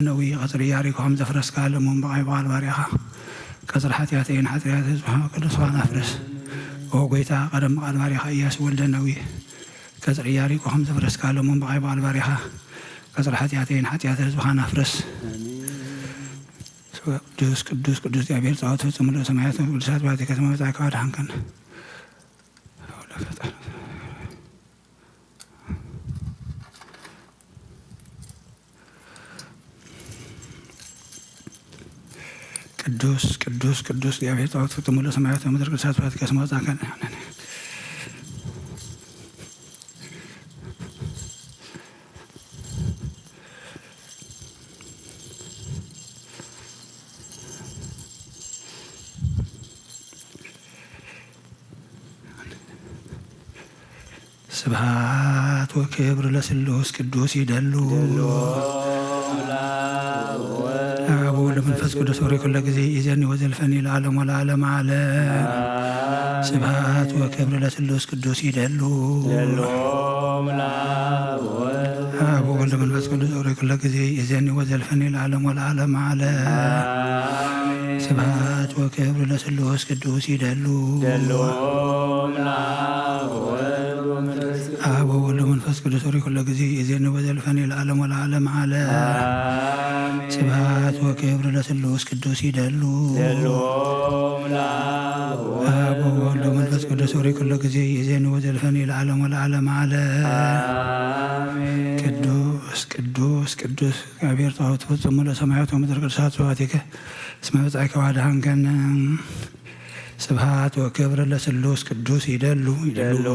ነዊ ቀጽሪ ኢያሪኮ ከም ዘፍረስካ ለሞም ብቓይ በቓል ባርያኻ። ቀጽሪ ሓጢኣተይን ሓጢኣት ህዝብኻ ቅዱስኻን ኣፍርስ። ኦ ጎይታ፣ ቀደም በቓል ባርያኻ ኢያሱ ወልደ ነዊ ቀጽሪ ኢያሪኮ ከም ዘፍረስካ ለሞም ብቓይ በቓል ባርያኻ። ቀጽሪ ሓጢኣተይን ሓጢኣት ህዝብኻን ኣፍርስ። ቅዱስ ቅዱስ ቅዱስ እግዚኣብሔር ጸባኦት ፍጹም ምሉእ ሰማያት ቅዱሳት ባቲ ከተማ መጻእካ ኣድሓንከን። ቅዱስ ቅዱስ ቅዱስ እግዚኣብሔር ጸባኦት ፍጹም ምሉእ ሰማያት ምድር ቅዱሳት ባቲ ከተማ መጻእካ ኣድሓንከን። ስብሐት ወክብር ለስሉስ ቅዱስ ይደሉ። አብ ወወልድ መንፈስ ቅዱስ ወሬ ኩለ ጊዜ ይእዜኒ ወዘልፈኒ ለዓለም ወለዓለም ዓለም። ስብሐት ወክብር ለስሉስ ቅዱስ ይደሉ። አብ ወወልድ መንፈስ ቅዱስ ወሬ ኩለ ጊዜ ይእዜኒ ወዘልፈኒ ለዓለም ወለዓለም ዓለም። ስብሐት ወክብር ለስሉስ ቅዱስ ይደሉ። አብ ወወልድ መንፈስ ቅዱስ ወሬ ኩለ ጊዜ ይእዜኒ ወዘልፈኒ ለዓለም ወለዓለም ዓለም። ስብሐት ወክብር ለስሉስ ቅዱስ ይደሉ። አብ ወወልድ መንፈስ ቅዱስ ወሬ ኩለ ጊዜ ይእዜኒ ወዘልፈኒ ለዓለም ወለዓለም ዓለም። ቅዱስ ቅዱስ ቅዱስ እግዚኣብሔር ጸባኦት ፍጹም ምሉእ ሰማያት ወምድር ቅዱሳት ስብሐቲከ እስመ መጻእከ ወአድኃንከነ። ስብሐት ወክብር ለስሉስ ቅዱስ ይደሉ ይደሉ።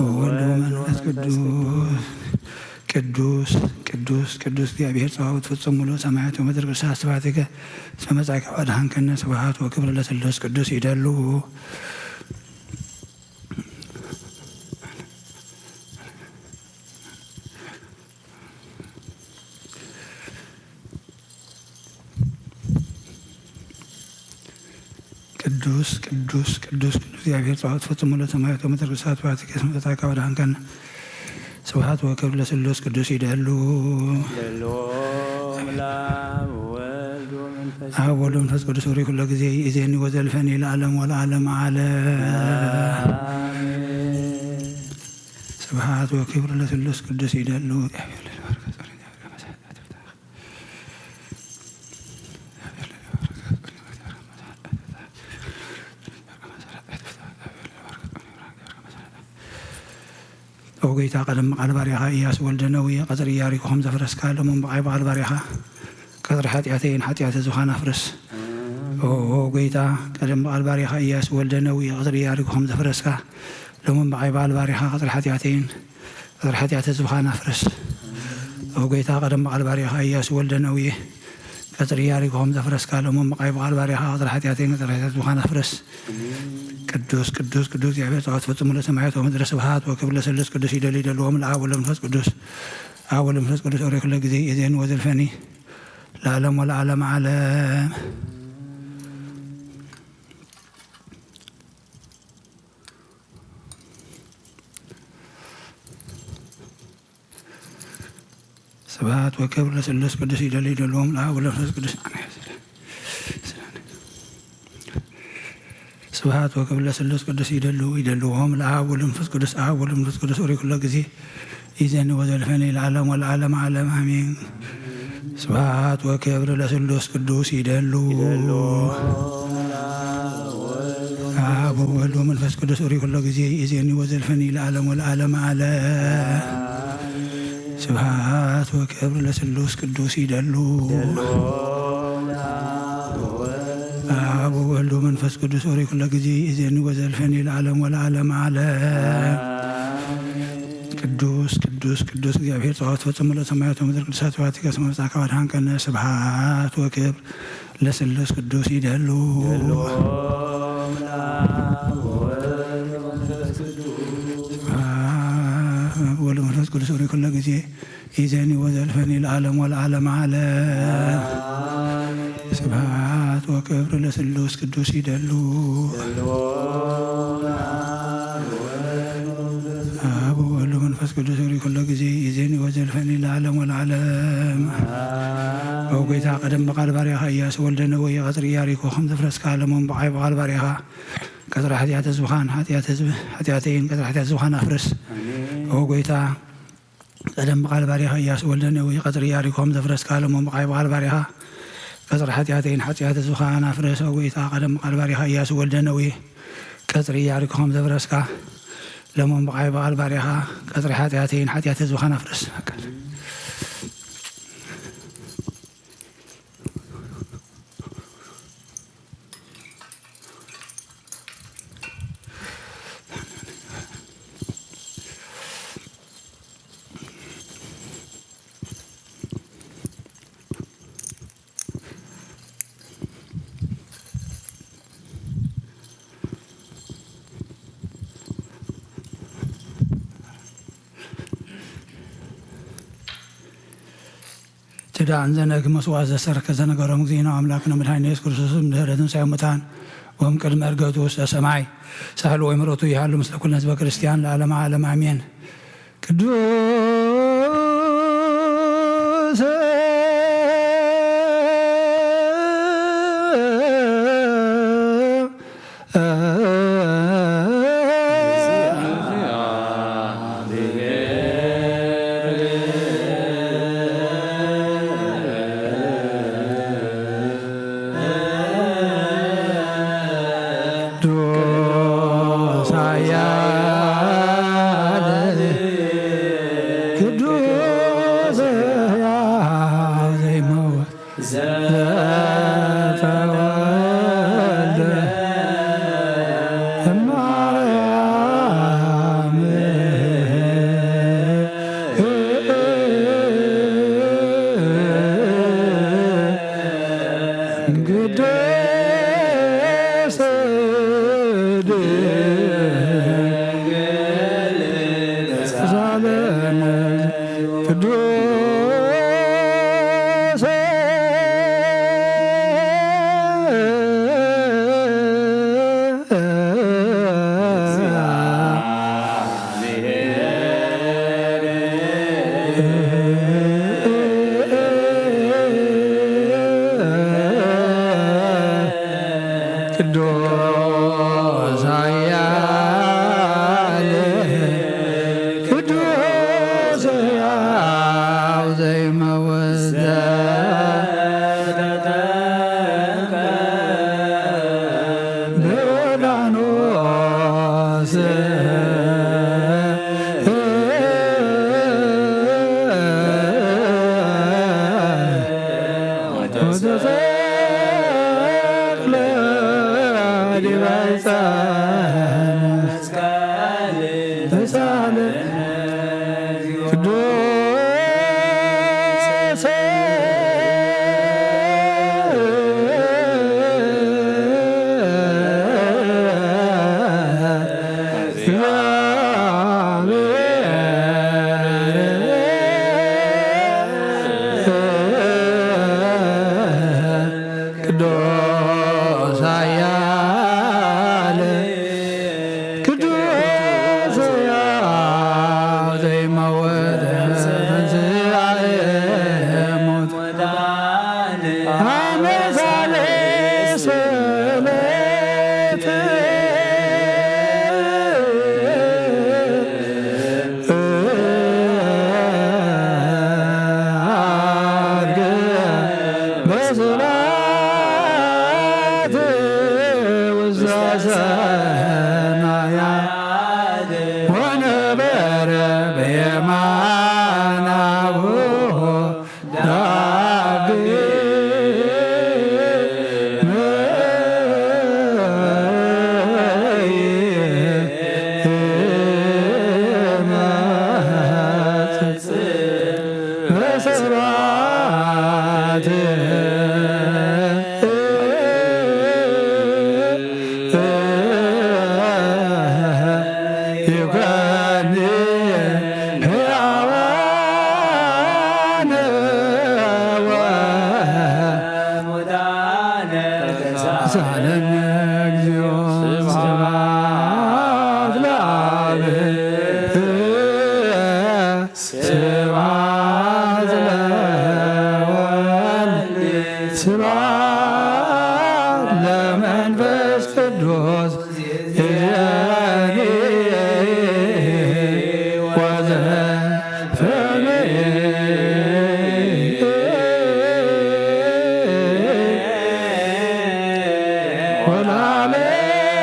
ወወልድ ወመንፈስ ቅዱስ ቅዱስ ቅዱስ ቅዱስ እግዚኣብሔር ጸባኦት ፍጹም ምሉእ ሰማያት ወምድር ቅዱሳት ስብሐቲከ እስመ መጻእከ ወአድኃንከነ። ስብሐት ወክብር ለስሉስ ቅዱስ ይደሉ። ቅዱስ ቅዱስ ቅዱስ ቅዱስ እግዚኣብሔር ጸባኦት ፍጹም ምሉእ ሰማያት ወምድር ቅዱሳት ስብሐቲከ እስመ መጻእከ ወአድኃንከነ። ስብሐት ወክብር ለስሉስ ቅዱስ ይደሉ። አብ ወወልድ ወመንፈስ አብ ወወልድ ወመንፈስ ቅዱስ ወሬ ኩለ ጊዜ ይእዜኒ ወዘልፈኒ ለዓለም ወለዓለም ዓለም። ስብሐት ወክብር ለስሉስ ቅዱስ ይደሉ። ኦ ጎይታ፣ ቀደም ብቓል ባርያኻ ኢያሱ ወልደ ነዊ ቀጽሪ ኢያሪኮ ከም ዘፍረስካ፣ ሎሞም ብቓይ በቓል ባርያኻ ቀጽሪ ሓጢኣተይን ሓጢኣት ህዝብኻን ኣፍርስ። ኦ ጎይታ፣ ቀደም ብቓል ባርያኻ ኢያሱ ወልደ ነዊ ቀጽሪ ኢያሪኮ ከም ዘፍረስካ፣ ሎሞም ብቓይ በቓል ባርያኻ ቀጽሪ ሓጢኣተይን ቀጽሪ ሓጢኣት ህዝብኻን ኣፍርስ። ኦ ጎይታ፣ ቀደም ብቓል ባርያኻ ኢያሱ ወልደ ነዊ ቀጽሪ ኢያሪኮ ከም ዘፍረስካ፣ ሎሞም ብቓይ በቓል ባርያኻ ቀጽሪ ሓጢኣተይን ቀጽሪ ሓጢኣት ህዝብኻን ኣፍርስ። ቅዱስ ቅዱስ ቅዱስ እግዚኣብሔር ጸባኦት ፍጹም ምሉእ ሰማያት ወምድር። ስብሐት ወክብር ለስሉስ ቅዱስ ይደሉ ይደልዎም ለአብ ወለመንፈስ ቅዱስ። አብ ወለመንፈስ ቅዱስ ኦሬ ኩለ ጊዜ ይእዜኒ ወዘልፈኒ ለዓለም ወለዓለም ዓለም። ስብሐት ወክብር ለስሉስ ቅዱስ ይደሉ ይደልዎም ለአብ ወለመንፈስ ቅዱስ። ስብሐት ወክብር ለስሉስ ቅዱስ ይደሉ ይደልዎም ለአብ ወለመንፈስ ቅዱስ። አብ ወለመንፈስ ቅዱስ ኦሬ ኩለ ጊዜ ይእዜኒ ወዘልፈኒ ለዓለም ወለዓለም ዓለም አሜን። ስብሐት ወክብር ለስሉስ ቅዱስ ይደሉ። አብ ወወልድ ወመንፈስ ቅዱስ ኦሬ ኩለ ጊዜ ይእዜኒ ወዘልፈኒ ለዓለም ወለዓለም ዓለም። ስብሐት ወክብር ለስሉስ ቅዱስ ይደሉ። አብ ወወልድ ወመንፈስ ቅዱስ ኦሬ ኩለ ጊዜ ይእዜኒ ወዘልፈኒ ለዓለም ወለዓለም ዓለም። ቅዱስ ቅዱስ ቅዱስ እግዚኣብሔር ጸባኦት ፈጽሞ ለሰማያት ወምድር ቅዱሳት ስብሐቲከ እስመ መጻእከ ወአድኃንከነ። ስብሐት ወክብር ለስሉስ ቅዱስ ይደሉ። አብ ወወልድ ወመንፈስ ቅዱስ ኦሬ ኩለ ጊዜ ይእዜኒ ወዘልፈኒ ለዓለም ወለዓለም ዓለም። ስብሐት ወክብር ለስሉስ ቅዱስ ይደሉ። አብ ወወልድ ወመንፈስ ቅዱስ ኦሬ ኩለ ጊዜ ይእዜኒ ወዘልፈኒ ለዓለም ወለዓለም። ኦ ጎይታ፣ ቀደም ብቓል ባሪያኻ ኢያሱ ወልደ ነዌ ቀጽሪ ኢያሪኮ ከም ዘፍረስካ፣ ለሞን ብዓይ ብቓል ባሪያኻ ቀጽሪ ሓጢኣት ህዝብኻን ሓጢኣት ህዝብ-፣ ሓጢኣተይን ቀጽሪ ሓጢኣት ህዝብኻን ኣፍርስ። ኦ ጎይታ፣ ቀደም ብቓል ባሪያኻ ኢያሱ ወልደ ነዌ ቀጽሪ ኢያሪኮ ከም ዘፍረስካ፣ ለሞን ብዓይ ብቓል ባሪያኻ ቀጽሪ ሓጢኣተይን ሓጢኣት ህዝብኻን ኣፍርስ። ኦ ጎይታ፣ ቀደም ብቓል ባሪያኻ ኢያሱ ወልደ ነዌ ቀጽሪ ኢያሪኮ ከም ዘፍረስካ፣ ለሞን ብዓይ ብቓል ባሪያኻ ቀጽሪ ሓጢኣተይን ሓጢኣት ህዝብኻን ኣፍርስ። ትዳን ዘነግ መስዋዕት ዘሰርከ ዘነገሮም እግዚእነ ኣምላክነ መድኃኒነ ኢየሱስ ክርስቶስ እምድህረ ትንሣኤ ሙታን ወም ቅድመ ዕርገቱ ውስተ ሰማይ ሳህሉ ወይ ምሕረቱ ይሃሉ ምስለ ኩልነ ህዝበ ክርስቲያን ለዓለመ ዓለም ኣሜን። ቅዱስ ቅዱስ ኃያል ቅዱስ ሕያው ዘይመውት ዘተወልደ እማርያም ቅድስት ድንግል ተሳለነ። ቅዱስ ቅዱስ ኃያል ቅዱስ ሕያው ዘይመውት በዮርዳኖስ ወተሰቅለ ዲበ ዕፀ መስቀል ተሳለ። ቅዱስ ቅዱስ ኃያል ቅዱስ ሕያው ዘይመውት ተንሥአ እሙት አመሳሌ ሰሌት አርገ በሰማያት ውስተ ሰማያት ወነበረ በየማነ አቡሁ ዳግመ ይመጽእ በሰማያት ይኮን ሕያዋን ወሙታነ ተሳለነ እግዚኦ። ስብሐት ለአብ። ስብሐት ለ ስብሐት ለመንፈስ ቅዱስ ይእዜኒ ወዘልፈኒ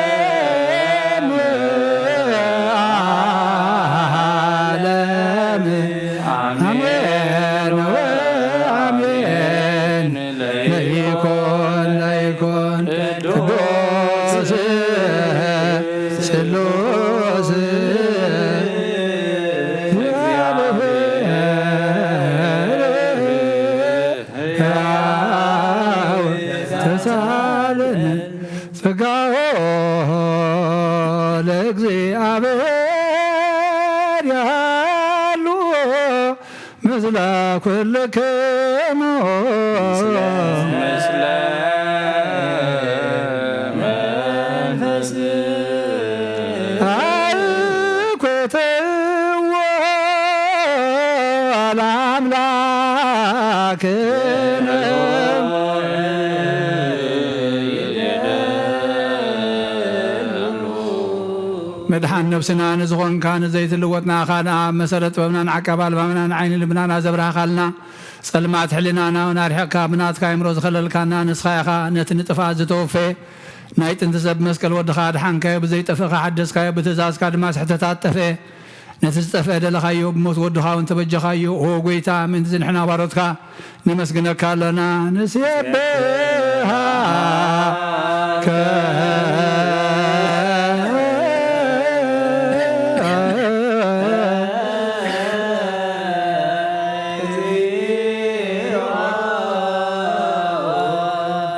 ወለዓለመ ዓለም። አሜን ወአሜን። ለይኩን ለይኩን ቅዱስ ስሉስ እግዚአብሔር ሕያው ተሳለን ጸጋዎ ለእግዚአብሔር ያሉ ምስለ ኩልክሙ ምስለ መንፈስ አኮትዎ ለአምላክነ። መድሓን ነብስና ንዝኾንካ ንዘይትልወጥና ኣኻና፣ መሰረት ጥበብናን ዓቃብ ኣልባብናን ዓይኒ ልብናና ዘብራህኻልና፣ ጸልማት ሕሊናና እውን ኣርሒቕካ ብናትካ ኣእምሮ ዝኸለልካና ንስኻ ኢኻ። ነቲ ንጥፍኣት ዝተወፈየ ናይ ጥንቲ ሰብ መስቀል ወድኻ ኣድሓንካዮ፣ ብዘይጠፍእኻ ሓደስካዮ፣ ብትእዛዝካ ድማ ስሕተታት ጠፍአ። ነቲ ዝጠፍአ ደለኻዮ፣ ብሞት ወድኻ እውን ተበጀኻዮ። ኦ ጎይታ፣ ምእንቲ ዝንሕና ባሮትካ ነመስግነካ ኣለና፣ ንሴብሐከ።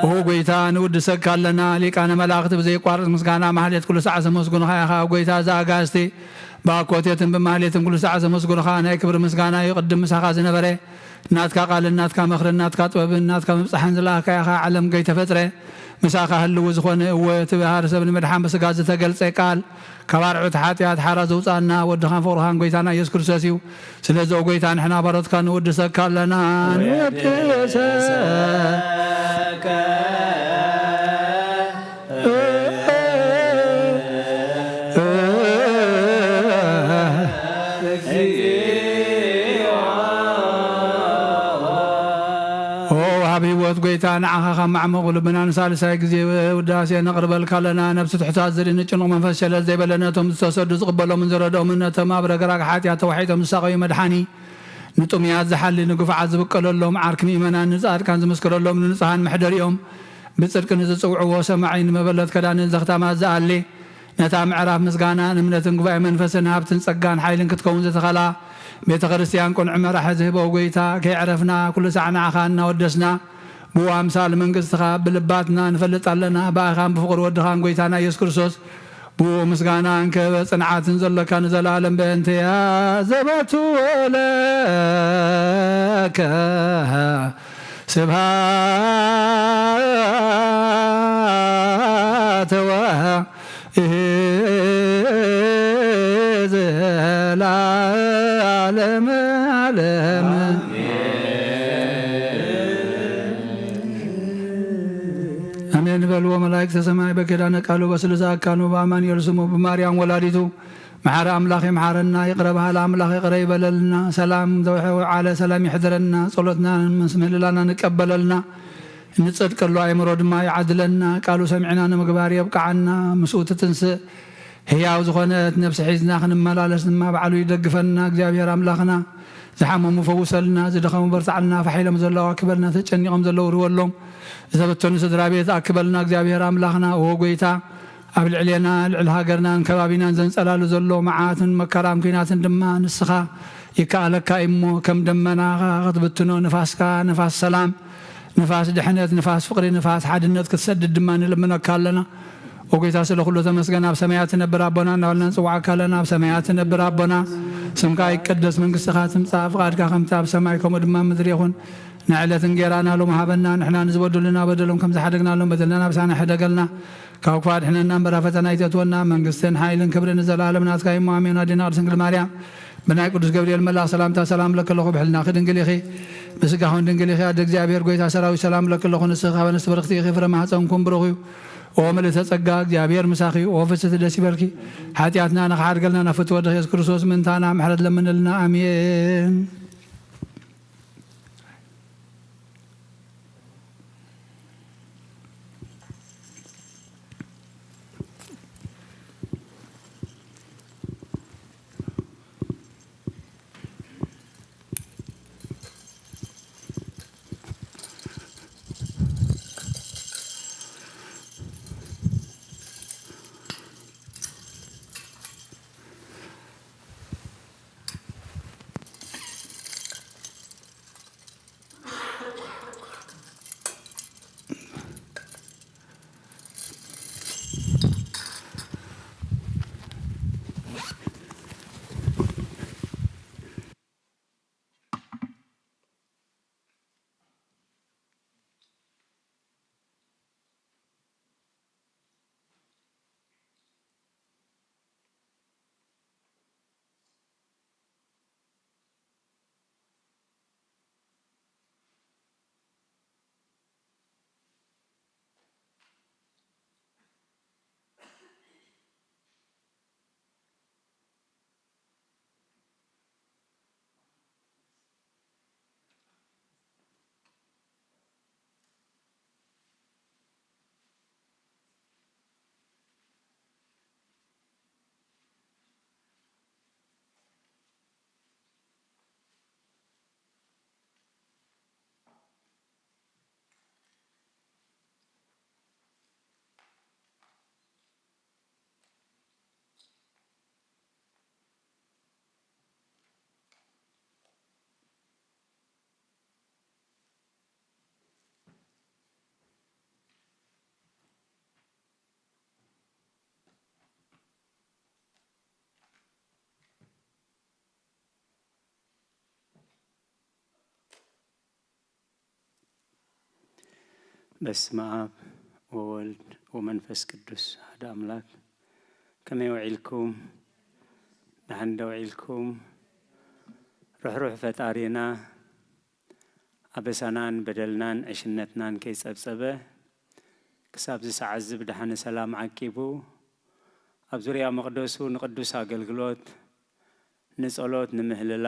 ኦ ጎይታ፣ ንውድሰካ ኣለና፣ ሊቃነ መላእኽቲ ብዘይቋርጽ ምስጋና ማህሌት ኩሉ ሰዓት ዘመስግኑኻ ኢኻ። ጎይታ ዘኣጋእዝቲ፣ ብኣኮቴትን ብማህሌትን ኩሉ ሰዓት ዘመስግኑኻ፣ ናይ ክብሪ ምስጋና እዩ። ቅድም ምሳኻ ዝነበረ፣ ናትካ ቃልን ናትካ ምኽርን ናትካ ጥበብን ናትካ ምብጻሕን ዝለኣኽካ ኢኻ። ዓለም ከይተፈጥረ ምሳኻ ህልው ዝኾነ፣ እወ፣ እቲ ባህሪ ሰብ ንምድሓን ብስጋ ዝተገልጸ ቃል፣ ካብ ኣርዑት ሓጢኣት ሓራ ዘውጻና ወድኻን ፍቕርኻን ጎይታና ኢየሱስ ክርስቶስ እዩ። ስለዚ ኦ ጎይታ፣ ንሕና ባሮትካ ንውድሰካ ኣለና፣ ንውድሰ ኦ ወሃብ ህይወት ጎይታ፣ ንዓኻ ካብ ማዕሙቕ ልብና ንሳልሳይ ግዜ ውዳሴ ነቕርበልካ ኣለና። ነብሲ ትሑታት ዝርኢ፣ ንጭኑቕ መንፈስ ሸለል ዘይበለ፣ ነቶም ዝተሰዱ ዝቕበሎምን ዝረድኦምን፣ ነቶም ኣብ ረግራግ ሓጢኣት ተዋሒጦም ዝሳቐዩ መድሓኒ፣ ንጥሙያት ዝሓሊ፣ ንግፉዓት ዝብቀለሎም፣ ዓርኪ ምእመናን ንጻድቃን ዝምስክረሎም፣ ንንጹሃን መሕደሪኦም፣ ብጽድቂ ንዝጽውዕዎ ሰማዒ፣ ንመበለት ከዳንን ዘኽታማት ዝኣሊ፣ ነታ ምዕራፍ ምስጋናን እምነትን ጉባኤ መንፈስን ሃብትን ጸጋን ሓይልን ክትከውን ዝተኸላ ቤተ ክርስቲያን ቅኑዕ መራሒ ዝህበው ጎይታ፣ ከየዕረፍና ኩሉ ሳዕ ንዓኻ እናወደስና፣ ብኡ ኣምሳል መንግስትኻ ብልባትና ንፈልጥ ኣለና። ብኣኻን ብፍቕሪ ወድኻን ጎይታና ኢየሱስ ክርስቶስ፣ ብኡ ምስጋና እንከበ ጽንዓትን ዘሎካ ንዘለኣለም በእንተያ ዘበቱ ለከ ስብሃት ወ ዘለዓለም ዓለም። ኣሜን በልዎ መላእክተ ሰማይ በኪዳነ ቃሉ በስሉሰ ኣካሉ በአማኑኤል ስሙ በማርያም ወላዲቱ መሓሪ ኣምላኽ ይምሓረና፣ ይቕረ በሃሊ ኣምላኽ ይቕረ ይበለልና፣ ሰላም ዘውሐ ውዓለ ሰላም ይሕደረና፣ ጸሎትና ምስ ምህልላና ንቀበለልና፣ እንጸድቀሉ ኣእምሮ ድማ ይዓድለና፣ ቃሉ ሰሚዕና ንምግባር የብቅዓና፣ ምስኡ ትትንስእ ህያው ዝኾነት ነብሲ ሒዝና ክንመላለስ ድማ ባዕሉ ይደግፈና። እግዚኣብሔር ኣምላኽና ዝሓመሙ ፈውሰልና፣ ዝደኸሙ በርትዓልና፣ ፋሕ ኢሎም ዘለዉ ኣክበልና፣ ተጨኒቖም ዘለዉ ርወሎም፣ ዝተበተኑ ስድራ ቤት ኣክበልና። እግዚኣብሔር ኣምላኽና፣ ኦ ጎይታ፣ ኣብ ልዕሌና፣ ልዕሊ ሃገርናን ከባቢናን ዘንጸላሉ ዘሎ መዓትን መከራን ኲናትን ድማ ንስኻ ይከኣለካ እሞ፣ ከም ደመናኻ ክትብትኖ፣ ንፋስካ፣ ንፋስ ሰላም፣ ንፋስ ድሕነት፣ ንፋስ ፍቕሪ፣ ንፋስ ሓድነት ክትሰድድ ድማ ንልምነካ ኣለና። ኦ ጎይታ፣ ስለ ኩሉ ተመስገን። ኣብ ሰማያት ትነብር ኣቦና እናበልና ንጽውዓካ ኣለና። ኣብ ሰማያት ትነብር ኣቦና፣ ስምካ ይቀደስ፣ መንግስትኻ ትምጻእ፣ ፍቓድካ ከምቲ ኣብ ሰማይ ከምኡ ድማ ኣብ ምድሪ ይኹን። ናይ ዕለት እንጌራና ሎም ሃበና፣ ንሕና ንዝበደሉና በደሎም ከም ዝሓደግናሎም በደልና ናብሳና ሕደገልና፣ ካብ ክፉእ ኣድሕነና እምበር ኣብ ፈተና ኣይተእትወና፣ መንግስትን ሓይልን ክብርን ንዘለኣለም ናትካ እዩ እሞ፣ ኣሜን። ኣዴና ቅድስት ድንግል ማርያም፣ ብናይ ቅዱስ ገብርኤል መልኣኽ ሰላምታ ሰላም እብለኪ ኣለኹ፣ ብሕልናኺ ድንግል ኢኺ፣ ብስጋኹን ድንግል ኢኺ፣ ኣደ እግዚኣብሔር፣ ጎይታ ሰራዊት ሰላም እብለኪ ኣለኹ። ንስኺ ካብ ኣንስቲ ብርኽቲ ኢኺ፣ ፍረ ማህፀንኩም ብሩኽ እዩ። ኦ ምልእተ ጸጋ፣ እግዚኣብሔር ምሳኺ እዩ። ኦ ፍስሕቲ ደስ ይበልኪ። ሓጢኣትና ንኽሓድገልና ናብ ፍትወ ወድኺ የሱስ ክርስቶስ ምእንታና ምሕረት ለምንልና። ኣሜን። በስመ አብ ወወልድ ወመንፈስ ቅዱስ አሐደ አምላክ። ከመይ ውዒልኩም? ደሓን ዶ ውዒልኩም? ርሕሩሕ ፈጣሪና ኣበሳናን በደልናን ዕሽነትናን ከይጸብጸበ ክሳብ እዚ ሰዓት እዚ ብደሓነ ሰላም ዓቂቡ ኣብ ዙርያ መቕደሱ ንቅዱስ ኣገልግሎት፣ ንጸሎት፣ ንምህልላ፣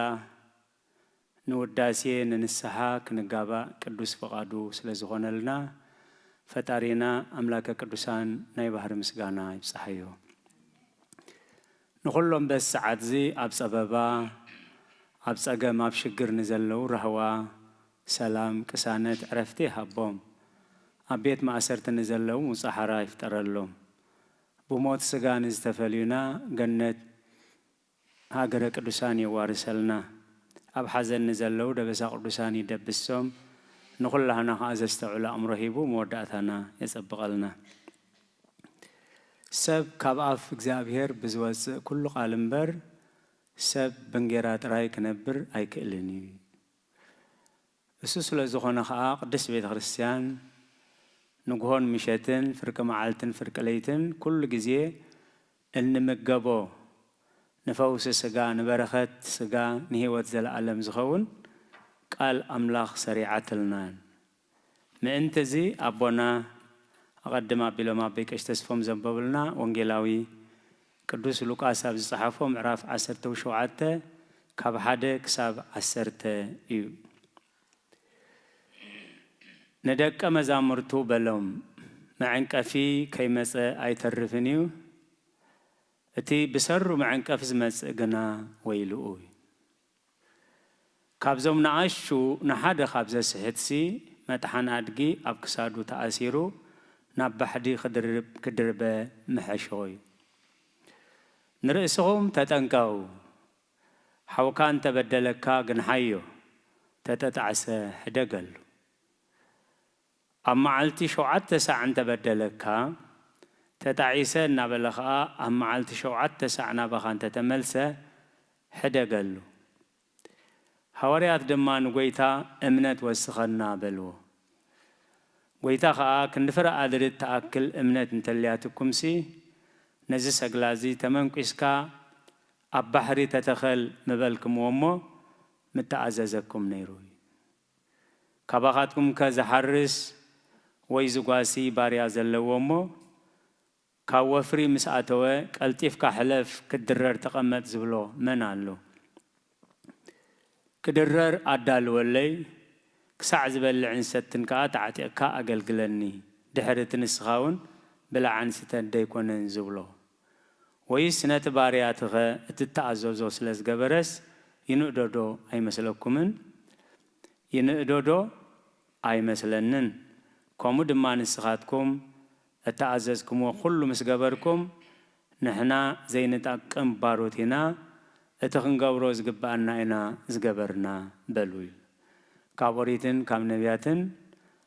ንውዳሴ፣ ንንስሓ ክንጋባእ ቅዱስ ፍቓዱ ስለ ዝኾነልና፣ ፈጣሪና ኣምላከ ቅዱሳን ናይ ባህሪ ምስጋና ይብጽሓዮ። ንኹሎም በዚ ሰዓት እዚ ኣብ ጸበባ፣ ኣብ ጸገም፣ ኣብ ሽግር ንዘለዉ ራህዋ፣ ሰላም፣ ቅሳነት፣ ዕረፍቲ ይሃቦም። ኣብ ቤት ማእሰርቲ ንዘለዉ ምውጻእ ሓራ ይፍጠረሎም። ብሞት ስጋ ንዝተፈልዩና ገነት ሃገረ ቅዱሳን የዋርሰልና። ኣብ ሓዘን ንዘለዉ ደበሳ ቅዱሳን ይደብሶም። ንኹላህና ኸኣ ዘስተውዕል ኣእምሮ ሂቡ መወዳእታና የጸብቐልና። ሰብ ካብ ኣፍ እግዚኣብሔር ብዝወጽእ ኩሉ ቃል እምበር፣ ሰብ ብእንጌራ ጥራይ ክነብር ኣይክእልን እዩ። እሱ ስለ ዝኾነ ኸኣ ቅድስት ቤተ ክርስቲያን ንግሆን ምሸትን ፍርቂ መዓልትን ፍርቂ ለይትን ኩሉ ግዜ እንምገቦ ንፈውሲ ስጋ፣ ንበረኸት ስጋ፣ ንህይወት ዘለኣለም ዝኸውን ቃል ኣምላኽ ሰሪዓትልና። ምእንቲ እዚ ኣቦና ኣቐድም ኣቢሎም ኣቦይ ቀሺ ተስፎም ዘንበቡልና ወንጌላዊ ቅዱስ ሉቃስ ኣብ ዝጸሓፎ ምዕራፍ ዓሰርተ ሸውዓተ ካብ ሓደ ክሳብ ዓሰርተ እዩ። ንደቀ መዛሙርቱ በሎም፣ መዐንቀፊ ከይመጸ ኣይተርፍን እዩ፣ እቲ ብሰሩ መዐንቀፊ ዝመጽእ ግና ወይልኡ እዩ። ካብዞም ንኣሽቱ ንሓደ ካብ ዘስሕትሲ፣ መጥሓን ኣድጊ ኣብ ክሳዱ ተኣሲሩ ናብ ባሕዲ ክድርብ-፣ ክድርበ ምሐሾ እዩ። ንርእስኹም ተጠንቀቑ። ሓውካ እንተበደለካ ግንሓዮ፣ ተተጣዕሰ ሕደገሉ። ኣብ መዓልቲ ሸውዓተ ሳዕ እንተበደለካ፣ ተጣዒሰ እናበለ ኸኣ ኣብ መዓልቲ ሸውዓተ ሳዕ ናባኻ እንተተመልሰ፣ ሕደገሉ። ሃዋርያት ድማ ንጐይታ፣ "እምነት ወስኸና" በልዎ። ጐይታ ኸኣ፣ "ክንዲ ፍረ ኣድሪ እትኣክል እምነት እንተልያትኩምሲ፣ ነዚ ሰግላ እዚ ተመንኲስካ ኣብ ባሕሪ ተተኸል ምበልክምዎ እሞ፣ ምተኣዘዘኩም ነይሩ እዩ።" ካባኻትኩም ከ ዝሓርስ ወይ ዝጓሲ ባርያ ዘለዎ እሞ፣ ካብ ወፍሪ ምስ ኣተወ፣ ቀልጢፍካ ሕለፍ፣ ክትድረር ተቐመጥ ዝብሎ መን ኣሎ? ክድረር ኣዳልወለይ፣ ክሳዕ ዝበልዕን ዝሰትን ከኣ ተዓጢቕካ ኣገልግለኒ። ድሕሪ እቲ ንስኻ እውን ብላዕን ስተን ደይኮነን ዝብሎ? ወይስ ነቲ ባርያ ትኸ እትተኣዘዞ ስለ ዝገበረስ ይንእዶ ዶ ኣይመስለኩምን? ይንእዶ ዶ ኣይመስለንን። ከምኡ ድማ ንስኻትኩም እተኣዘዝኩምዎ ኩሉ ምስ ገበርኩም፣ ንሕና ዘይንጠቅም ባሮት ኢና፣ እቲ ክንገብሮ ዝግብኣና ኢና ዝገበርና በሉ። ካብ ኦሪትን ካብ ነቢያትን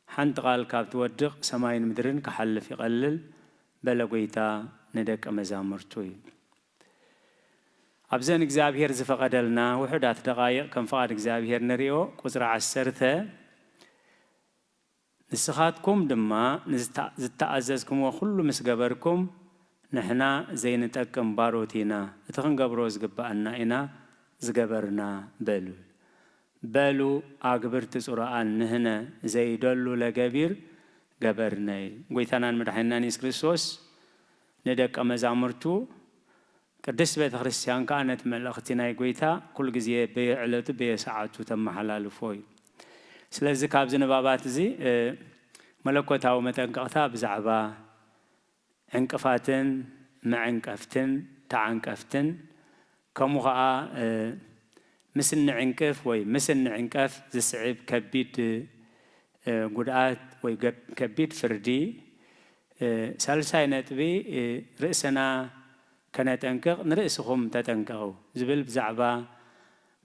ሓንቲ ቃል ካብ ትወድቕ ሰማይን ምድርን ክሓልፍ ይቐልል በለ ጎይታ ንደቀ መዛሙርቱ እዩ። ኣብዘን እግዚኣብሔር ዝፈቐደልና ውሑዳት ደቓይቕ ከም ፍቓድ እግዚኣብሔር ንሪኦ። ቁጽሪ ዓሰርተ፣ ንስኻትኩም ድማ ንዝታ-፣ ዝተኣዘዝኩምዎ ኩሉ ምስ ገበርኩም፣ ንሕና ዘይንጠቅም ባሮት ኢና፣ እቲ ክንገብሮ ዝግብኣና ኢና ዝገበርና በሉ። በሉ ኣግብርቲ ጽሩኣን ንህነ ዘይደሉ ለገቢር ገበርነይ። ጎይታናን መድሓኒናን የሱስ ክርስቶስ ንደቀ መዛሙርቱ፣ ቅድስት ቤተ ክርስቲያን ከኣ ነቲ መልእኽቲ ናይ ጎይታ ኩሉ ግዜ በየዕለቱ በየሰዓቱ ተመሓላልፎ እዩ። ስለዚ ካብዚ ንባባት እዚ፣ እ፣ መለኮታዊ መጠንቀቕታ ብዛዕባ ዕንቅፋትን መዐንቀፍትን ተዓንቀፍትን፣ ከምኡ ኸዓ፣ እ፣ ምስ እንዕንቅፍ ወይ ምስ እንዕንቀፍ ዝስዕብ ከቢድ፣ እ፣ ጉድኣት ወይ ገብ-፣ ከቢድ ፍርዲ፣ እ፣ ሳልሳይ ነጥቢ፣ እ፣ ርእስና ከነጠንቅቕ፣ ንርእስኹም ተጠንቀቑ ዝብል ብዛዕባ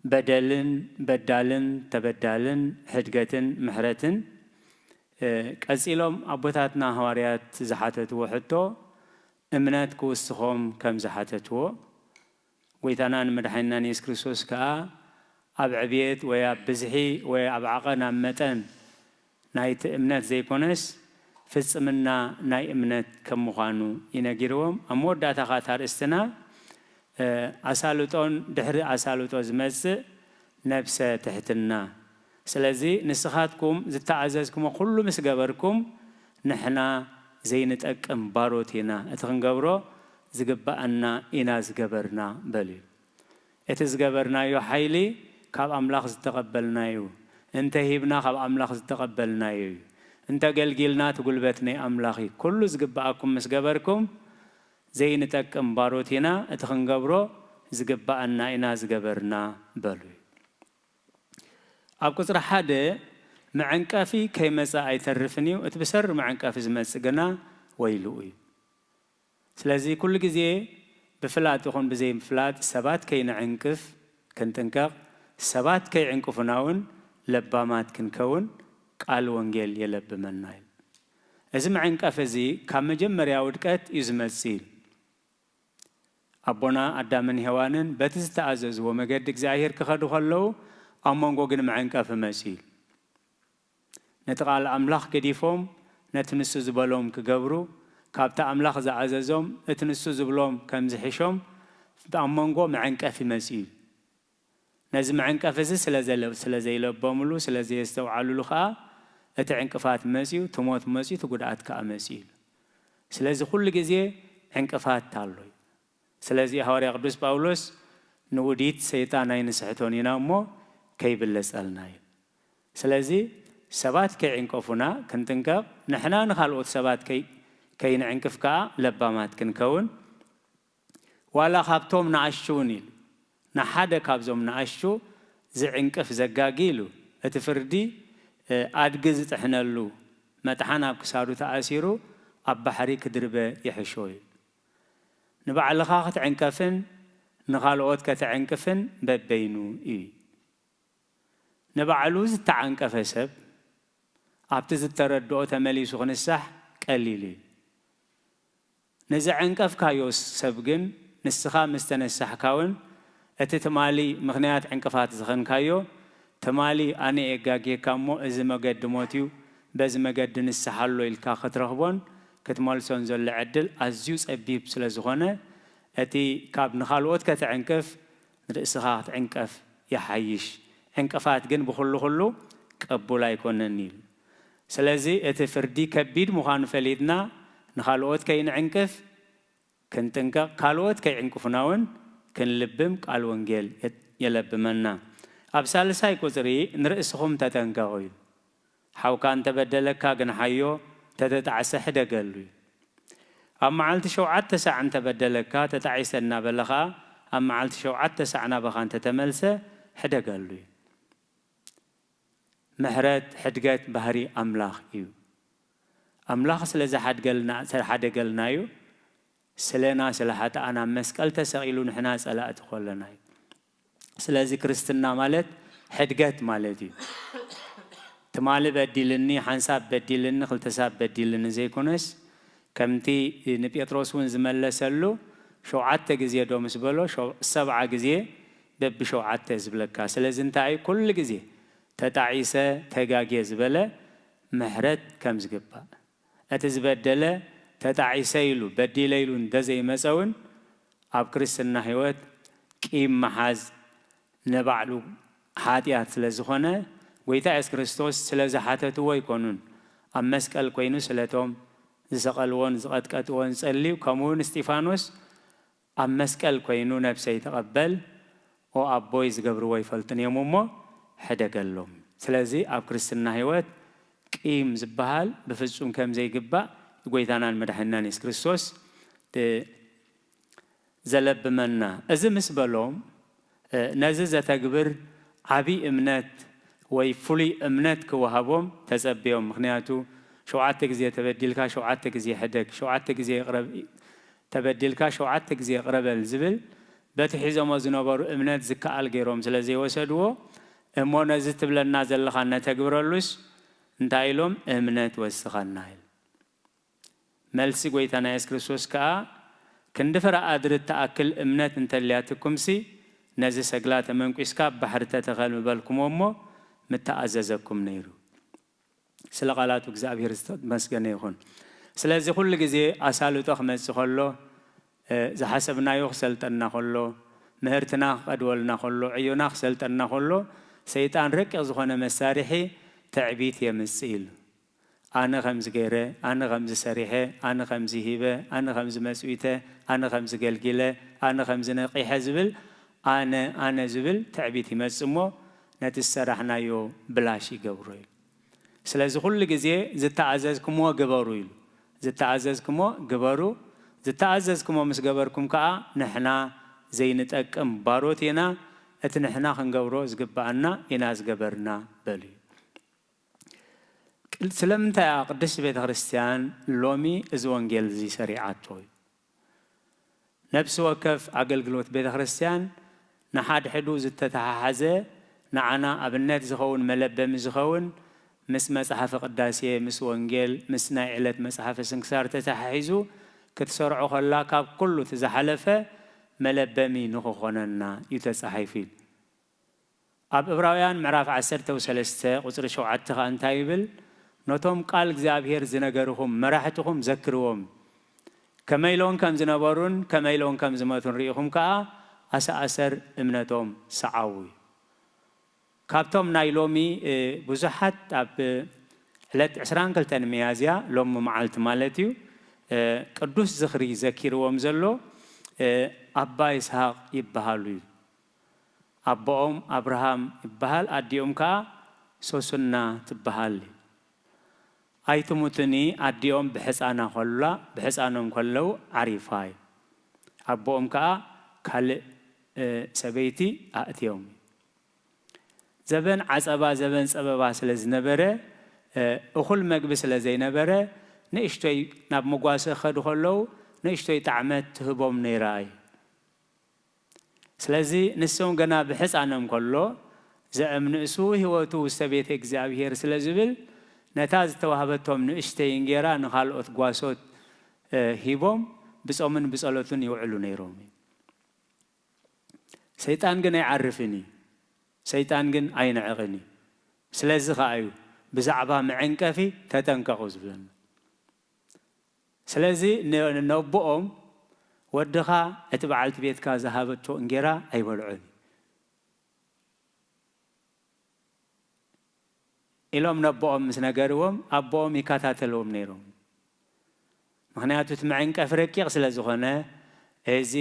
በደልን በዳልን ተበዳልን ሕድገትን ምሕረትን፣ እ፣ ቀጺሎም ኣቦታትና ሃዋርያት ዝሓተትዎ ሕቶ፣ እምነት ክውስኾም ከም ዝሓተትዎ፣ ጎይታናን መድሓኒናን የሱስ ክርስቶስ ከኣ ኣብ ዕብየት ወይ ኣብ ብዝሒ ወይ ኣብ ዓቐን ኣብ መጠን ናይቲ እምነት ዘይኮነስ፣ ፍጽምና ናይ እምነት ከም ምዃኑ እዩ ነጊርዎም። ኣብ መወዳእታ ኸኣ እታ ኣርእስትና፣ እ፣ ኣሳልጦን ድሕሪ ኣሳልጦ ዝመጽእ ነብሰ ትሕትና። ስለዚ ንስኻትኩም ዝተኣዘዝኩሞ ኩሉ ምስ ገበርኩም፣ ንሕና ዘይንጠቅም ባሮት ኢና፣ እቲ ክንገብሮ ዝግብኣና ኢና ዝገበርና በሉ። እቲ ዝገበርናዮ ሓይሊ ካብ ኣምላኽ ዝተቐበልናዮ፣ እንተ ሂብና ካብ ኣምላኽ ዝተቐበልናዮ እዩ። እንተ ገልጊልና እቲ ጉልበት ናይ ኣምላኽ እዩ። ኩሉ ዝግብኣኩም ምስ ገበርኩም፣ ዘይንጠቅም ባሮት ኢና፣ እቲ ክንገብሮ ዝግብኣና ኢና ዝገበርና በሉ። ኣብ ቁጽሪ ሓደ፣ መዐንቀፊ ከይመጸ ኣይተርፍን እዩ፣ እቲ ብሰሪ መዐንቀፊ ዝመጽእ ግና ወይልኡ እዩ። ስለዚ ኩሉ ግዜ ብፍላጥ ይኹን ብዘይምፍላጥ ሰባት ከይንዕንቅፍ ክንጥንቀቕ፣ ሰባት ከይዕንቅፉና እውን ለባማት ክንከውን ቃል ወንጌል የለብመና እዩ። እዚ መዐንቀፊ እዚ ካብ መጀመርያ ውድቀት እዩ ዝመጽእ ኢሉ። ኣቦና ኣዳምን ሄዋንን በቲ ዝተኣዘዝዎ መገዲ እግዚኣብሔር ክኸዱ ከለዉ፣ ኣብ መንጎ ግን መዐንቀፊ መጺኡ ኢሉ። ነቲ ቃል ኣምላኽ ገዲፎም፣ ነቲ ንሱ ዝበሎም ክገብሩ፣ ካብቲ ኣምላኽ ዝኣዘዞም፣ እቲ ንሱ ዝብሎም ከም ዝሕሾም፣ ኣብ መንጎ መዐንቀፊ መጺኡ ኢሉ። ነዚ መዐንቀፊ እዚ ስለ ዘለ-፣ ስለ ዘይለበምሉ፣ ስለ ዘየስተውዓልሉ ከኣ፣ እቲ ዕንቅፋት መጺኡ፣ እቲ ሞት መጺኡ፣ እቲ ጉድኣት ከኣ መጺኡ ኢሉ። ስለዚ ኩሉ ግዜ ዕንቅፋት ኣሎ እዩ። ስለዚ ሃዋርያ ቅዱስ ጳውሎስ፣ ንውዲት ሰይጣን ኣይንስሕቶን ኢና እሞ፣ ከይብለጸልና እዩ። ስለዚ ሰባት ከይዕንቀፉና ክንጥንቀቕ፣ ንሕና ንኻልኦት ሰባት ከይ-፣ ከይንዕንቅፍ ከኣ ለባማት ክንከውን፣ ዋላ ካብቶም ንኣሽቱ እውን ኢሉ፣ ንሓደ ካብዞም ንኣሽቱ ዝዕንቅፍ ዘጋጊ ኢሉ፣ እቲ ፍርዲ፣ እ፣ ኣድጊ ዝጥሕነሉ መጥሓን ኣብ ክሳዱ ተኣሲሩ ኣብ ባሕሪ ክድርበ ይሕሾ ኢሉ። ንባዕልኻ ክትዕንቀፍን ንኻልኦት ከተዕንቅፍን በበይኑ እዩ። ንባዕሉ ዝተዓንቀፈ ሰብ ኣብቲ ዝተረድኦ ተመሊሱ ክንሳሕ ቀሊል እዩ። ንዘዐንቀፍካዮ ሰብ ግን ንስኻ ምስ ተነሳሕካ እውን እቲ ትማሊ ምኽንያት ዕንቅፋት ዝኾንካዮ፣ ትማሊ ኣነ እየ ኣጋግየካ እሞ እዚ መገዲ ሞት እዩ፣ በዚ መገዲ ንስሓ ኣሎ ኢልካ ክትረኽቦን ክትመልሶን ዘሎ ዕድል ኣዝዩ ጸቢብ ስለ ዝኾነ፣ እቲ ካብ ንኻልኦት ከተዕንቅፍ ንርእስኻ ክትዕንቀፍ ይሓይሽ። ዕንቅፋት ግን ብኹሉ ኩሉ ቅቡል ኣይኮነን ኢሉ። ስለዚ እቲ ፍርዲ ከቢድ ምዃኑ ፈሊጥና ንኻልኦት ከይንዕንቅፍ ክንጥንቀቕ፣ ካልኦት ከይዕንቅፉና እውን ክንልብም ቃል ወንጌል የለብመና። ኣብ ሳልሳይ ቁጽሪ ንርእስኹም ተጠንቀቑ እዩ። ሓውካ እንተበደለካ ግንሓዮ፣ እንተተጣዕሰ ሕደገሉ እዩ። ኣብ መዓልቲ ሸውዓተ ሳዕ እንተበደለካ፣ ተጣዒሰ እናበለ ኸኣ ኣብ መዓልቲ ሸውዓተ ሳዕ ናባኻ እንተተመልሰ ሕደገሉ እዩ። ምሕረት፣ ሕድገት ባህሪ ኣምላኽ እዩ። ኣምላኽ ስለ ዝሓድገልና፣ ዝሓደገልና እዩ። ስለና፣ ስለ ሓጥኣና ኣብ መስቀል ተሰቒሉ ንሕና ጸላእቲ ከለና እዩ። ስለዚ ክርስትና ማለት ሕድገት ማለት እዩ። ትማሊ በዲልኒ፣ ሓንሳብ በዲልኒ፣ ክልተሳብ በዲልኒ ዘይኮነስ፣ ከምቲ ንጴጥሮስ እውን ዝመለሰሉ፣ ሸውዓተ ግዜ ዶ ምስ በሎ፣ ሸው-፣ ሰብዓ ግዜ በብሸውዓተ ዝብለካ። ስለዚ እንታይ እዩ? ኩሉ ግዜ ተጣዒሰ፣ ተጋግየ ዝበለ ምሕረት ከም ዝግባእ። እቲ ዝበደለ ተጣዒሰ ኢሉ፣ በዲለ ኢሉ እንተዘይመጸ እውን፣ ኣብ ክርስትና ህይወት ቂም ምሓዝ ንባዕሉ ሓጢኣት ስለ ዝኾነ፣ ጐይታ የሱስ ክርስቶስ ስለ ዝሓተትዎ ኣይኮኑን። ኣብ መስቀል ኮይኑ ስለቶም ዝሰቐልዎን ዝቐጥቀጥዎን ጸልዩ፣ ከምኡ እውን እስጢፋኖስ ኣብ መስቀል ኮይኑ፣ "ነብሰይ ተቐበል፣ ኦ ኣቦይ፣ ዝገብርዎ ኣይፈልጡን እዮም እሞ ሕደገሎም።" ስለዚ ኣብ ክርስትና ህይወት ቂም ዝበሃል ብፍጹም ከም ዘይግባእ ጐይታናን መድሓኒናን የሱስ ክርስቶስ እ፣ ዘለብመና። እዚ ምስ በሎም፣ እ፣ ነዚ ዘተግብር ዓቢ እምነት ወይ ፍሉይ እምነት ክወሃቦም ተጸብዮም። ምኽንያቱ፣ "ሸውዓተ ግዜ ተበዲልካ፣ ሸውዓተ ግዜ ሕደግ፣ ሸውዓተ ግዜ ይቕረብ፣ ተበዲልካ፣ ሸውዓተ ግዜ ይቕረ በል" ዝብል፣ በቲ ሒዞሞ ዝነበሩ እምነት ዝከኣል ገይሮም ስለ ዘይወሰድዎ፣ "እሞ ነዚ ትብለና ዘለኻ ነተግብረሉስ?" እንታይ ኢሎም? "እምነት ወስኻና" ኢል። መልሲ ጐይታና የሱስ ክርስቶስ ከኣ፣ "ክንዲ ፍረ ኣድሪ እትኣክል እምነት እንተልያትኩምሲ፣ ነዚ ሰግላ ተመንኲስካ ኣብ ባሕሪ ተተኸል ምበልኩሞ እሞ፣ ምተኣዘዘኩም ነይሩ።" ስለ ቃላቱ እግዚኣብሔር ዝተመስገነ ይኹን። ስለዚ ኩሉ ግዜ ኣሳልጦ ክመጽእ ከሎ፣ እ፣ ዝሓሰብናዮ ክሰልጠና ከሎ፣ ምህርትና ክቐድወልና ከሎ፣ ዕዮና ክሰልጠና ከሎ፣ ሰይጣን ረቂቕ ዝኾነ መሳርሒ ትዕቢት የምጽእ ኢሉ። ኣነ ከምዚ ገይረ፣ ኣነ ከምዚ ሰሪሐ፣ ኣነ ከምዚ ሂበ፣ ኣነ ከምዚ መጽዊተ፣ ኣነ ከምዚ ገልጊለ፣ ኣነ ከምዚ ነቒሐ ዝብል፣ ኣነ፣ ኣነ ዝብል ትዕቢት ይመጽእ እሞ፣ ነቲ ዝሰራሕናዮ ብላሽ ይገብሮ እዩ። ስለዚ ኩሉ ግዜ ዝተኣዘዝኩምዎ ግበሩ ኢሉ። ዝተኣዘዝኩምዎ ግበሩ፣ ዝተኣዘዝኩምዎ ምስ ገበርኩም ከኣ ንሕና ዘይንጠቅም ባሮት ኢና፣ እቲ ንሕና ክንገብሮ ዝግብኣና ኢና ዝገበርና በሉ እዩ። ቅል-፣ ስለምንታይ እያ ቅድስቲ ቤተ ክርስቲያን ሎሚ እዚ ወንጌል እዚ ሰሪዓቶ እዩ? ነፍሲ ወከፍ ኣገልግሎት ቤተ ክርስቲያን ንሓድሕዱ ዝተተሓሓዘ፣ ንዓና ኣብነት ዝኸውን፣ መለበሚ ዝኸውን፣ ምስ መጽሓፈ ቅዳሴ፣ ምስ ወንጌል፣ ምስ ናይ ዕለት መጽሓፈ ስንክሳር ተተሓሒዙ ክትሰርዖ ከላ፣ ካብ ኩሉ እቲ ዝሓለፈ መለበሚ ንኽኾነና እዩ ተጻሒፉ ኢሉ። ኣብ ዕብራውያን ምዕራፍ ዓሰርተ ወሰለስተ ቁጽሪ ሸውዓተ ከኣ እንታይ ይብል? "ነቶም ቃል እግዚኣብሔር ዝነገርኹም መራሕትኹም ዘክርዎም። ከመይ ኢሎም ከም ዝነበሩን ከመይ ኢሎም ከም ዝመቱን ርኢኹም ከኣ ኣሰኣሰር እምነቶም ሰዓቡ" እዩ። ካብቶም ናይ ሎሚ፣ እ፣ ብዙሓት ኣብ ዕለት ዕስራን ክልተን ሚያዝያ፣ ሎሚ መዓልቲ ማለት እዩ፣ እ፣ ቅዱስ ዝኽሪ ዘኪርዎም ዘሎ፣ እ፣ ኣባ ይስሐቅ ይበሃሉ እዩ። ኣቦኦም ኣብርሃም ይበሃል፣ ኣዲኦም ከኣ ሶሱና ትበሃል። ኣይትሙትኒ፣ ኣዲኦም ብሕጻና ከላ፣ ብሕጻኖም ከለዉ ዓሪፋ እዩ። ኣቦኦም ከኣ ካልእ፣ እ፣ ሰበይቲ ኣእትዮም። ዘበን ዓጸባ፣ ዘበን ጸበባ ስለ ዝነበረ፣ እ፣ እኹል መግቢ ስለ ዘይነበረ፣ ንእሽቶይ ናብ መጓሰ ክኸዱ ከለዉ፣ ንእሽቶይ ጣዕመት ትህቦም ነይራ እዩ። ስለዚ ንሶም ገና ብሕጻኖም ከሎ፣ "ዘእም ንእሱ ህይወቱ ውስተ ቤተ እግዚኣብሔር" ስለ ዝብል፣ ነታ ዝተዋህበቶም ንእሽተይ እንጌራ ንኻልኦት ጓሶት፣ እ፣ ሂቦም ብጾምን ብጸሎትን ይውዕሉ ነይሮም እዩ። ሰይጣን ግን ኣይዓርፍን እዩ። ሰይጣን ግን ኣይንዕቕን እዩ። ስለዚ ኸኣ እዩ ብዛዕባ መዐንቀፊ ተጠንቀቑ ዝብለና። ስለዚ ነ-፣ ነቦኦም፣ "ወድኻ እቲ በዓልቲ ቤትካ ዝሃበቶ እንጌራ ኣይበልዖን እዩ። ኢሎም ነቦኦም ምስ ነገርዎም ኣቦኦም ይከታተልዎም ነይሮም። ምኽንያቱ እቲ መዐንቀፊ ረቂቕ ስለ ዝኾነ፣ እዚ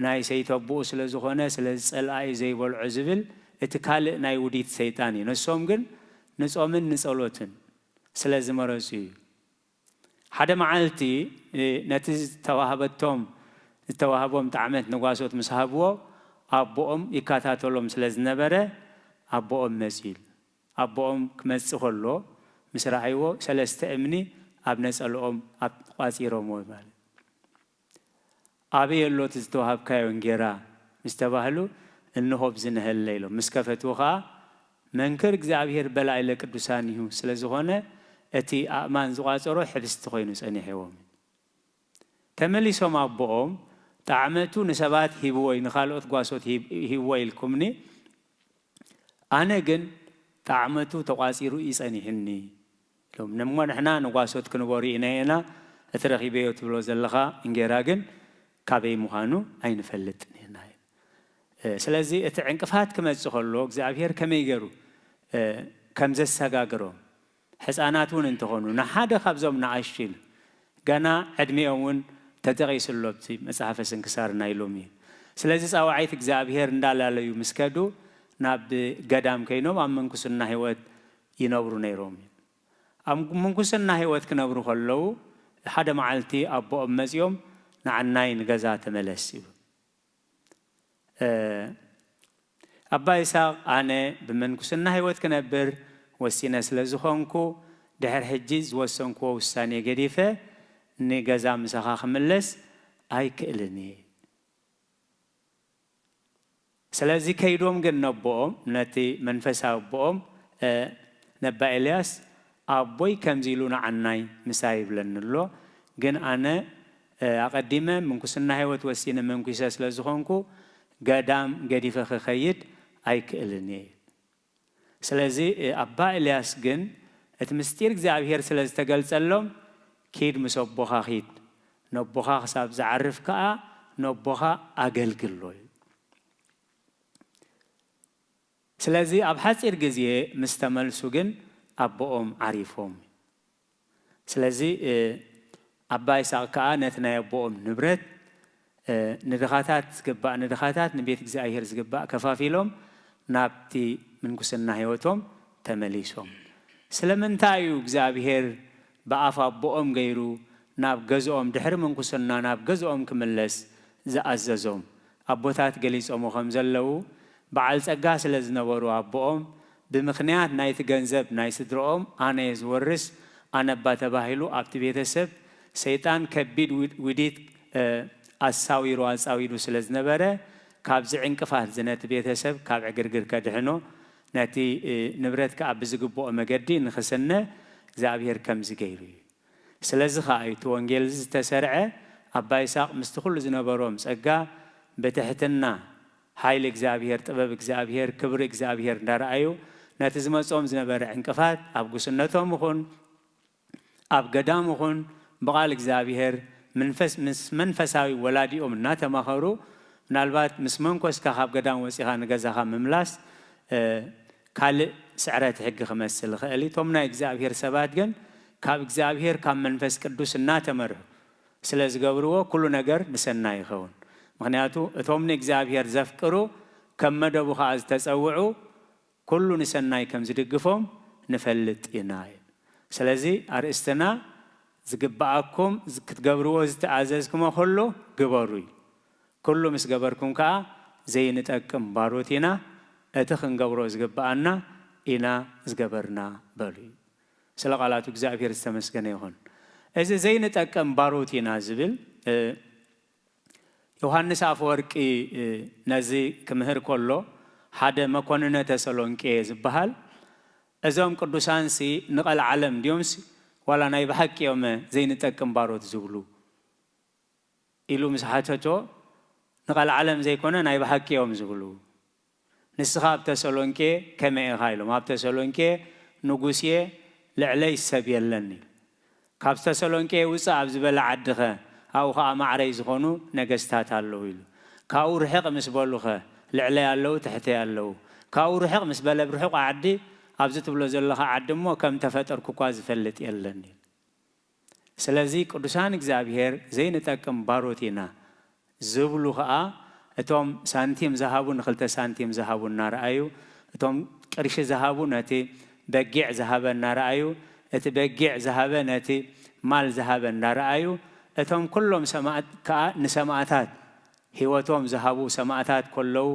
ናይ ሰይተቦኡ ስለ ዝኾነ ስለ ዝጸልኣ እዩ ዘይበልዖ ዝብል እቲ ካልእ ናይ ውዲት ሰይጣን እዩ። ንሶም ግን ንጾምን ንጸሎትን ስለ ዝመረጹ እዩ። ሓደ መዓልቲ ነቲ ዝተዋህበቶም ዝተዋህቦም ጣዕመት ንጓሶት ምስ ሃብዎ ኣቦኦም ይከታተሎም ስለ ዝነበረ ኣቦኦም መጺኡ። ኣቦኦም ክመጽእ ከሎ ምስ ረኣይዎ ሰለስተ እምኒ ኣብ ነጸልኦም ኣብ ቋጺሮምዎ ማለት። ኣበይ ኣሎ እቲ ዝተዋሃብካዮ እንጌራ ምስ ተባህሉ እንሆ ብዝነሀለ ኢሎም ምስ ከፈትዎ ኸዓ መንክር እግዚኣብሔር በላዒ ለቅዱሳን እዩ ስለ ዝኾነ እቲ ኣእማን ዝቋጸሮ ሕብስቲ ኮይኑ ጸኒሕዎም። ተመሊሶም ኣቦኦም ጣዕመቱ ንሰባት ሂብዎ እዩ ንኻልኦት ጓሶት ሂብዎ ኢልኩምኒ ኣነ ግን ጣዕመቱ ተቋጺሩ እዩ ጸኒሕኒ ኢሎም። እሞ ንሕና ንጓሶት ክንቦ ርኢና ኢና፣ እቲ ረኺበዮ ትብሎ ዘለኻ እንጌራ ግን ካበይ ምዃኑ ኣይንፈልጥን ኢና። ስለዚ እቲ ዕንቅፋት ክመጽእ ከሎ እግዚኣብሔር ከመይ ገይሩ ከም ዘሰጋግሮም ሕፃናት እውን እንተኾኑ ንሓደ ካብዞም ንኣሽቱ ኢሉ ገና ዕድሚኦም እውን ተጠቒሱ ኣሎ ኣብቲ መጽሓፈ ስንክሳር ናይ ሎሚ። ስለዚ ጻውዓይት እግዚኣብሔር እንዳላለዩ ምስ ከዱ ናብ ገዳም ከይኖም ኣብ ምንኩስና ህይወት ይነብሩ ነይሮም። ኣብ ምንኩስና ህይወት ክነብሩ ከለዉ ሓደ መዓልቲ ኣቦኦም መጺኦም ንዓናይ ንገዛ ተመለስ ይብሉ። ኣባ ይስሐቅ ኣነ ብምንኩስና ህይወት ክነብር ወሲነ ስለ ዝኾንኩ ድሕር ሕጂ ዝወሰንክዎ ውሳኔ ገዲፈ ንገዛ ምሳኻ ክምለስ ኣይክእልን እየ። ስለዚ ከይዶም ግን ነቦኦም ነቲ መንፈሳዊ ኣቦኦም ነባ ኤልያስ ኣቦይ ከምዚ ኢሉ ንዓናይ ምሳይ ይብለኒ ኣሎ፣ ግን ኣነ ኣቐዲመ ምንኩስና ህይወት ወሲነ መንኩሰ ስለ ዝኾንኩ ገዳም ገዲፈ ክኸይድ ኣይክእልን እየ። ስለዚ ኣባ ኤልያስ ግን እቲ ምስጢር እግዚኣብሔር ስለ ዝተገልጸሎም ኪድ ምስ ኣቦኻ ኪድ፣ ነቦኻ ክሳብ ዝዓርፍ ከኣ ነቦኻ ኣገልግሎ እዩ። ስለዚ ኣብ ሓጺር ግዜ ምስ ተመልሱ ግን ኣቦኦም ዓሪፎም። ስለዚ ኣባ ይስሐቅ ከኣ ነቲ ናይ ኣቦኦም ንብረት ንድኻታት ዝግባእ ንድኻታት ንቤት እግዚኣብሔር ዝግባእ ከፋፊሎም ናብቲ ምንኩስና ህይወቶም ተመሊሶም። ስለምንታይ እዩ እግዚኣብሔር ብኣፍ ኣቦኦም ገይሩ ናብ ገዝኦም ድሕሪ ምንኩስና ናብ ገዝኦም ክምለስ ዝኣዘዞም? ኣቦታት ገሊጾሞ ከም ዘለዉ በዓል ጸጋ ስለ ዝነበሩ ኣቦኦም ብምኽንያት ናይቲ ገንዘብ ናይ ስድርኦም ኣነ እየ ዝወርስ ኣነባ ተባሂሉ ኣብቲ ቤተሰብ ሰይጣን ከቢድ ውዲት ኣሳዊሩ ኣጻዊዱ ስለ ዝነበረ ካብዚ ዕንቅፋት እዚ ነቲ ቤተሰብ ካብ ዕግርግር ከድሕኖ ነቲ ንብረት ከኣ ብዝግብኦ መገዲ ንኽስነ እግዚኣብሔር ከምዚ ገይሩ እዩ። ስለዚ ከኣ እዩ እቲ ወንጌል እዚ ዝተሰርዐ ኣባ ይስሐቅ ምስቲ ኩሉ ዝነበሮም ጸጋ ብትሕትና ሓይሊ እግዚኣብሔር ጥበብ እግዚኣብሔር ክብሪ እግዚኣብሔር እንዳረኣዩ ነቲ ዝመጾም ዝነበረ ዕንቅፋት ኣብ ጉስነቶም ይኹን ኣብ ገዳም ይኹን ብቓል እግዚኣብሔር ምስ መንፈሳዊ ወላዲኦም እናተማኸሩ ምናልባት ምስ መንኮስካ ካብ ገዳም ወፂኻ ንገዛኻ ምምላስ ካልእ ስዕረት ሕጊ ክመስል ይኽእል እዩ። እቶም ናይ እግዚኣብሔር ሰባት ግን ካብ እግዚኣብሔር ካብ መንፈስ ቅዱስ እናተመርሑ ስለ ዝገብርዎ ኩሉ ነገር ንሰናይ ይኸውን። ምኽንያቱ እቶም ንእግዚኣብሔር ዘፍቅሩ ከም መደቡ ኸዓ ዝተጸውዑ ኩሉ ንሰናይ ከም ዝድግፎም ንፈልጥ ኢና። ስለዚ ኣርእስትና ዝግብኣኩም ክትገብርዎ ዝተኣዘዝኩሞ ኩሉ ግበሩ እዩ። ኩሉ ምስ ገበርኩም ከኣ ዘይንጠቅም ባሮት ኢና፣ እቲ ክንገብሮ ዝግብኣና ኢና ዝገበርና በሉ እዩ። ስለ ቃላቱ እግዚኣብሔር ዝተመስገነ ይኹን። እዚ ዘይንጠቅም ባሮት ኢና ዝብል ዮሃንስ ኣፈወርቂ ነዚ ክምህር ከሎ ሓደ መኮንነ ተሰሎንቄ ዝበሃል እዞም ቅዱሳንሲ ንቐልዓለም ድዮምሲ ዋላ ናይ ብሓቂ እዮም ዘይንጠቅም ባሮት ዝብሉ ኢሉ ምስ ሓተቶ ንቐልዓለም ዘይኮነ ናይ ብሓቂ እዮም ዝብሉ ንስኻ ኣብ ተሰሎንቄ ከመይ ኢኻ ኢሎም ኣብ ተሰሎንቄ ንጉስ እየ ልዕለይ ሰብ የለን ኢሉ ካብ ተሰሎንቄ ውፅእ ኣብ ዝበለ ዓድኸ ኣብኡ ኸዓ ማዕረይ ዝኾኑ ነገስታት ኣለዉ ኢሉ ካብኡ ርሕቕ ምስ በሉኸ ልዕለይ ኣለዉ ትሕተይ ኣለዉ ካብኡ ርሕቕ ምስ በለ ብርሑቕ ዓዲ ኣብዚ ትብሎ ዘለኻ ዓዲ እሞ ከም ተፈጠርኩ እኳ ዝፈልጥ የለን። ስለዚ ቅዱሳን እግዚኣብሔር ዘይንጠቅም ባሮት ኢና ዝብሉ ኸኣ፣ እቶም ሳንቲም ዝሃቡ ንኽልተ ሳንቲም ዝሃቡ እናረኣዩ፣ እቶም ቅርሺ ዝሃቡ ነቲ በጊዕ ዝሃበ እናረኣዩ፣ እቲ በጊዕ ዝሃበ ነቲ ማል ዝሃበ እናረኣዩ፣ እቶም ኩሎም ሰማእት ከኣ ንሰማእታት ህይወቶም ዝሃቡ ሰማእታት ከለዉ፣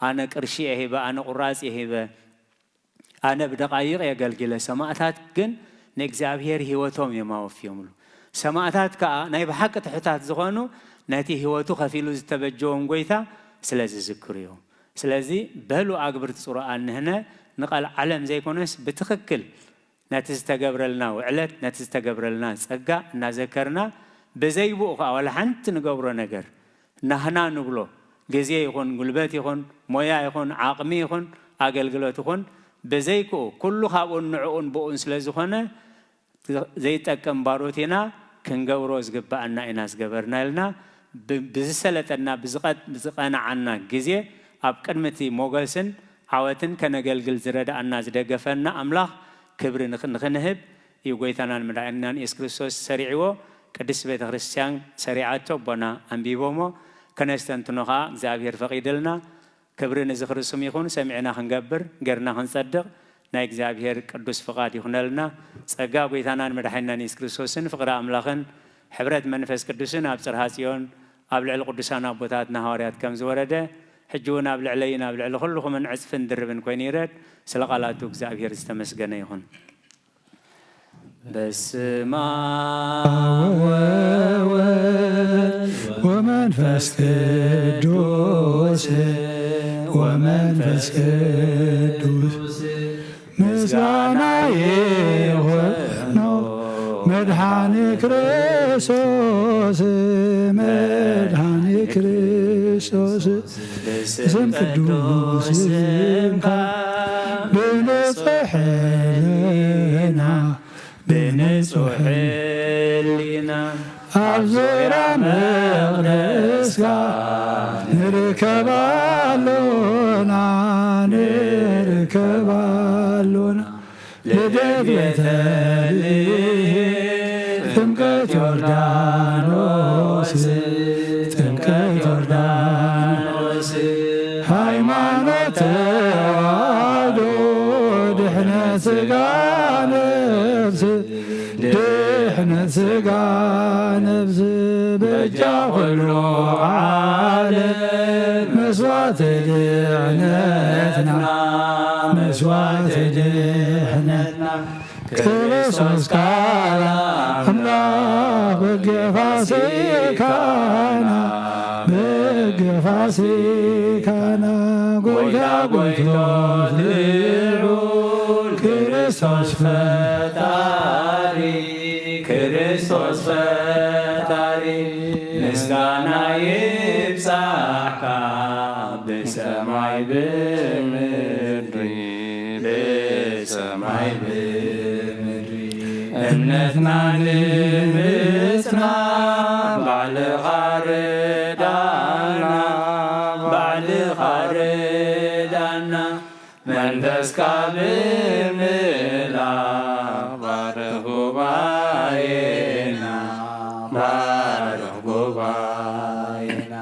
ኣነ ቅርሺ እየ ሂበ፣ ኣነ ቁራጽ እየ ሂበ፣ ኣነ ብደቓይቕ የገልግለ። ሰማእታት ግን ንእግዚኣብሔር ህይወቶም እዮም ኣወፍዮምሉ። ሰማእታት ከኣ ናይ ብሓቂ ትሑታት ዝኾኑ፣ ነቲ ህይወቱ ከፊሉ ዝተበጀዎም ጎይታ ስለ ዝዝክሩ እዮም። ስለዚ በሉ ኣግብርቲ ጽሩኣን ንሕነ ንቐልዓለም ዘይኮነስ ብትኽክል ነቲ ዝተገብረልና ውዕለት፣ ነቲ ዝተገብረልና ጸጋ እናዘከርና፣ ብዘይብኡ ከኣ ዋላ ሓንቲ ንገብሮ ነገር ናህና ንብሎ ግዜ ይኹን፣ ጉልበት ይኹን፣ ሞያ ይኹን፣ ዓቕሚ ይኹን፣ ኣገልግሎት ይኹን፣ ብዘይክኡ ኩሉ ካብኡን ንዕኡን ብኡን ስለ ዝኾነ፣ ዘይጠቅም ባሮት ኢና፣ ክንገብሮ ዝግብኣና ኢና ዝገበርና ኢልና፣ ብ-፣ ብዝሰለጠና፣ ብዝቐ-፣ ብዝቐንዓና ግዜ ኣብ ቅድሚ እቲ ሞገስን ዓወትን ከነገልግል ዝረድኣና ዝደገፈና ኣምላኽ ክብሪ ንኽ-፣ ንኽንህብ እዩ ጎይታናን መድሓኒናን የሱስ ክርስቶስ ሰሪዕዎ። ቅድስት ቤተ ክርስቲያን ሰሪዓቶ፣ ኣቦና ኣንቢቦሞ። ከነስተንትኖ ኸኣ እግዚኣብሔር ፈቒድልና። ክብሪ ንዝኽሪ ስሙ ይኹን። ሰሚዕና ክንገብር፣ ገርና ክንጸድቕ ናይ እግዚኣብሔር ቅዱስ ፍቓድ ይኹነልና። ጸጋ ጎይታናን መድሓኒናን የሱስ ክርስቶስን ፍቕሪ ኣምላኽን ሕብረት መንፈስ ቅዱስን ኣብ ጽርሃ ጽዮን ኣብ ልዕሊ ቅዱሳን ኣቦታትና ሃዋርያት ከም ዝወረደ፣ ሕጂ እውን ኣብ ልዕለይን ኣብ ልዕሊ ኩልኹምን ዕጽፍን ድርብን ኮይኑ ይረድ። ስለ ቃላቱ እግዚኣብሔር ዝተመስገነ ይኹን። በስመ አብ ወወልድ ወመንፈስ ቅዱስ፣ ወመንፈስ ቅዱስ ምስጋና ይኹኖ መድኃኒ ክርስቶስ፣ መድኃኒ ክርስቶስ። ስም ቅዱስ ስምካ ብንጹሕ ሕልና፣ ብንጹሕ ሕልና ኣብ ዙርያ መቕደስካ ንርከብ ኣሎና፣ ንርከብ ኣሎና። ልደት ቤተልሔም፣ ጥምቀት ዮርዳኖስ፣ ጥምቀት ዮርዳኖስ፣ ሃይማኖት ተዋህዶ፣ ድሕነት ሥጋ ነፍስ፣ ድሕነት ሥጋ ነፍስ፣ በጃ ኩሉ ዓለም መስዋዕት ድሕነትና፣ መስዋዕት ድሕነትና። ክርስቶስ ቃል ኣምላኽ በገ ፋሲካና፣ በገ ፋሲካና፣ ጎይታ ጎይቶት ልዑል ክርስቶስ ፈጣሪ፣ ክርስቶስ ፈጣሪ። ምስጋና ይብጻሕካ ብሰማይ ብምድሪ፣ ብሰማይ ብምድሪ። እምነትና ንምጽና ባዕልኻ ርዳና፣ ባዕልኻ ርዳና። መንፈስካ ብምልኣኽ ባርኽ ጉባኤና፣ ባርኽ ጉባኤና።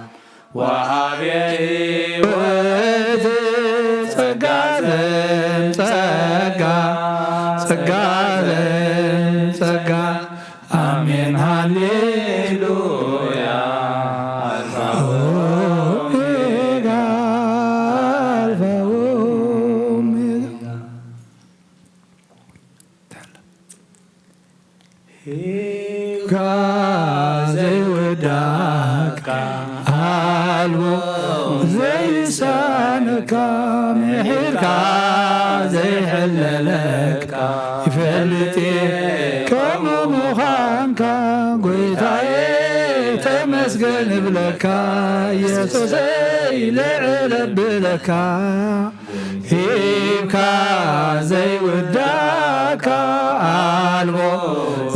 ወሃቤ ሕይወት ጸጋ ዘምጸጋ፣ ጸጋ ዘምጸጋ። ኣሜን ሃሌሉያ። ኣልፋ ኦሜጋ፣ ኣልፋ ኦሜጋ። ሂብካ ዘይውዳእካ፣ ኣልቦ ዘይሳነካ፣ ምሒርካ ዘይሕለለካ፣ ይፈልጥ እየ ከምኡ ምዃንካ። ጎይታየ ተመስገን እብለካ፣ ኢየሱሰይ ልዕል እብለካ። ሂብካ ዘይውዳእካ፣ ኣልቦ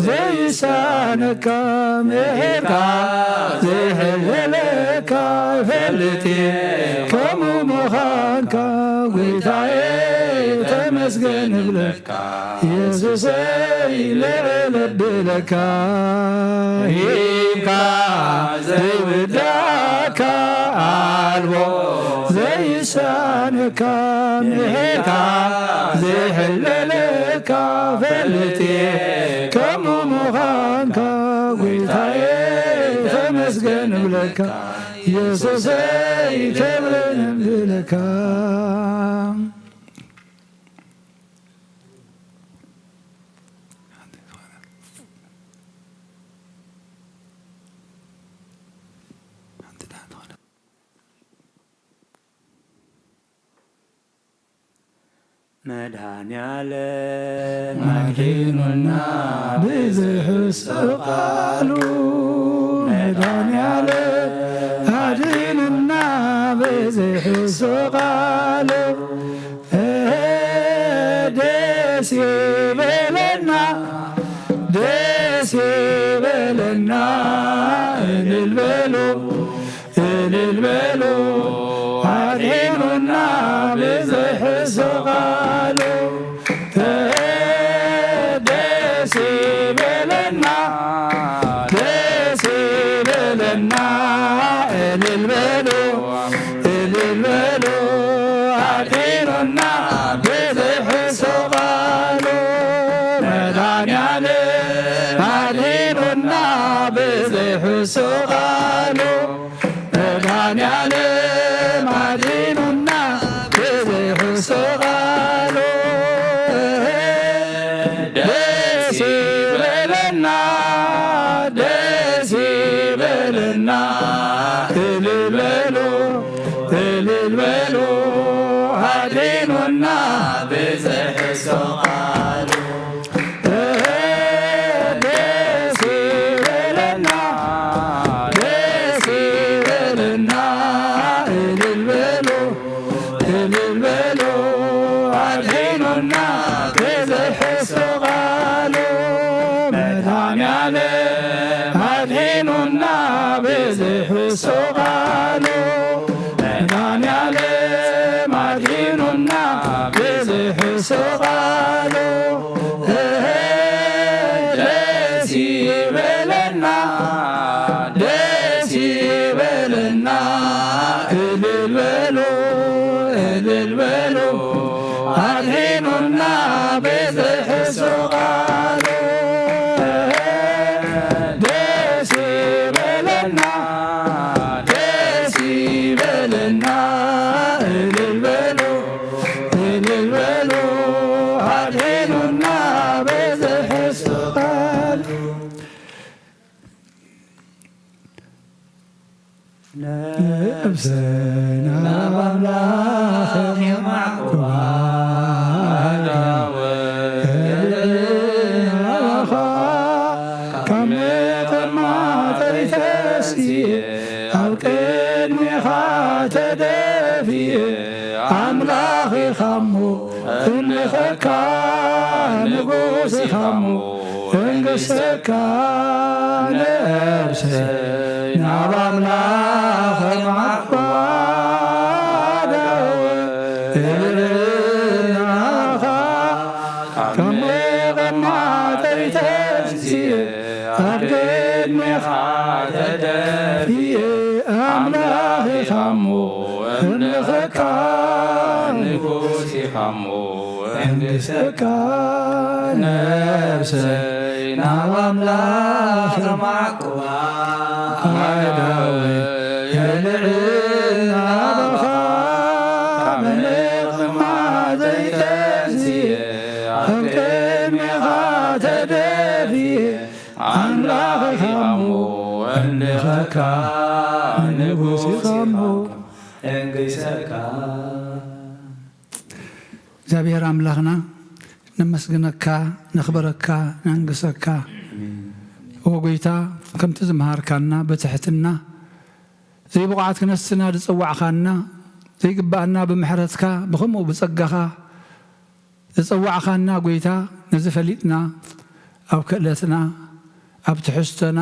ዘይሳነካ፣ ምሒርካ ዘይሕለለካ፣ ፈልጥ እየ ከምኡ ምዃንካ። ጎይታየ ተመ- ተመስገን እብለካ የሱሰይ ልዕል እብለካ ሂብካ ዘይውዳእካ ኣልቦ ዘይሳነካ ምሕረትካ ዘይሕለለካ ፈልጥ እየ ከምኡ ምዃንካ ጎይታየ ተመስገን እብለካ የሱሰይ ክብርን እብለካ። መድኃኔዓለም ኣድሒኑና ብዝሕሱ ቃሉ መድኃኔዓለም ኣድሒኑና ብዝሕሱ ቃሉ ደስ ይበለና ደስ ይበለና እልል በሉ እልል በሉ ኣድሒኑና ብዝሕሱ ቃሉ ደስ ይበለና ደስ ይበለና እልል በሉ እልል በሉ ኣድሒኑና ብዝሕሱ ቃሉ መድኃኔዓለም ኣድሒኑና ብዝሕሱ ቃሉ መድኃኔዓለም ኣድሒኑና ብዝሕሱ ቃሉ ደስ ይበለና ደስ ይበለና እልል በሉ እልል በሉ ኣድሒኑና ብዝሕሱ ቃሉ ደስ ይበለና ደስ ይበለና እልል በሉ እልል በሉ ኣድሒኑና ብዝሕሱ ቃሉ መድኃኔዓለም ኣድሒኑና ብዝሕሱ ቃሉ መድኃኔዓለም ኣድሒኑና ብዝሕሱ ቃሉ ደስ ይበለና ደስ ይበለና እልል በሉ እልል በሉ ኣድሒኑና ብዝሕሱ ቃሉ ደስ ይበለና ደስ ይበለና እልል በሉ እልል በሉ ኣድሒኑና ብዝሕሱ ቃሉ ነፍሰይ ናብ ኣምላኽ የማዕቁባ ካብ መቐማጠይ ተንስየ ኣብ ቅድሜኻ ተደፍየ ኣምላኽ ኢኻሞ እምልኸካ ንጉስ ኢኻሞ መንግስተካ ነፍሰይ ናብ ኣምላኽ ማዕቆባ እልልናኻ ካብ መቐማጠይ ተንስየ ኣብ ቅድሜኻ ተደፍየ ኣምላኽ ኢኻሞ እምልኸካ ንጉስ ኢኻሞ መንግስተካ ነፍሰይ ናብ ኣምላኽ ማዕቆባ ኣዳወይ የልዕል ናባኻ ካብ መቐማጠይ ተንስየ ኣብ ቅድሜኻ ተደፍየ ኣምላኽ ኢኻሞ እምልኸካ ንጉስ ኢኻሞ መንግስተካ እግዚኣብሔር ኣምላኽና ነመስግነካ ነኽብረካ ነንግሰካ። እወ ጎይታ ከምቲ ዝመሃርካና ብትሕትና ዘይብቑዓት ክነስና ዝጸዋዕኻና ዘይግባኣና ብምሕረትካ ብኸምኡ ብጸጋኻ ዝጸዋዕኻና ጎይታ ነዚ ፈሊጥና ኣብ ክእለትና ኣብ ትሕዝቶና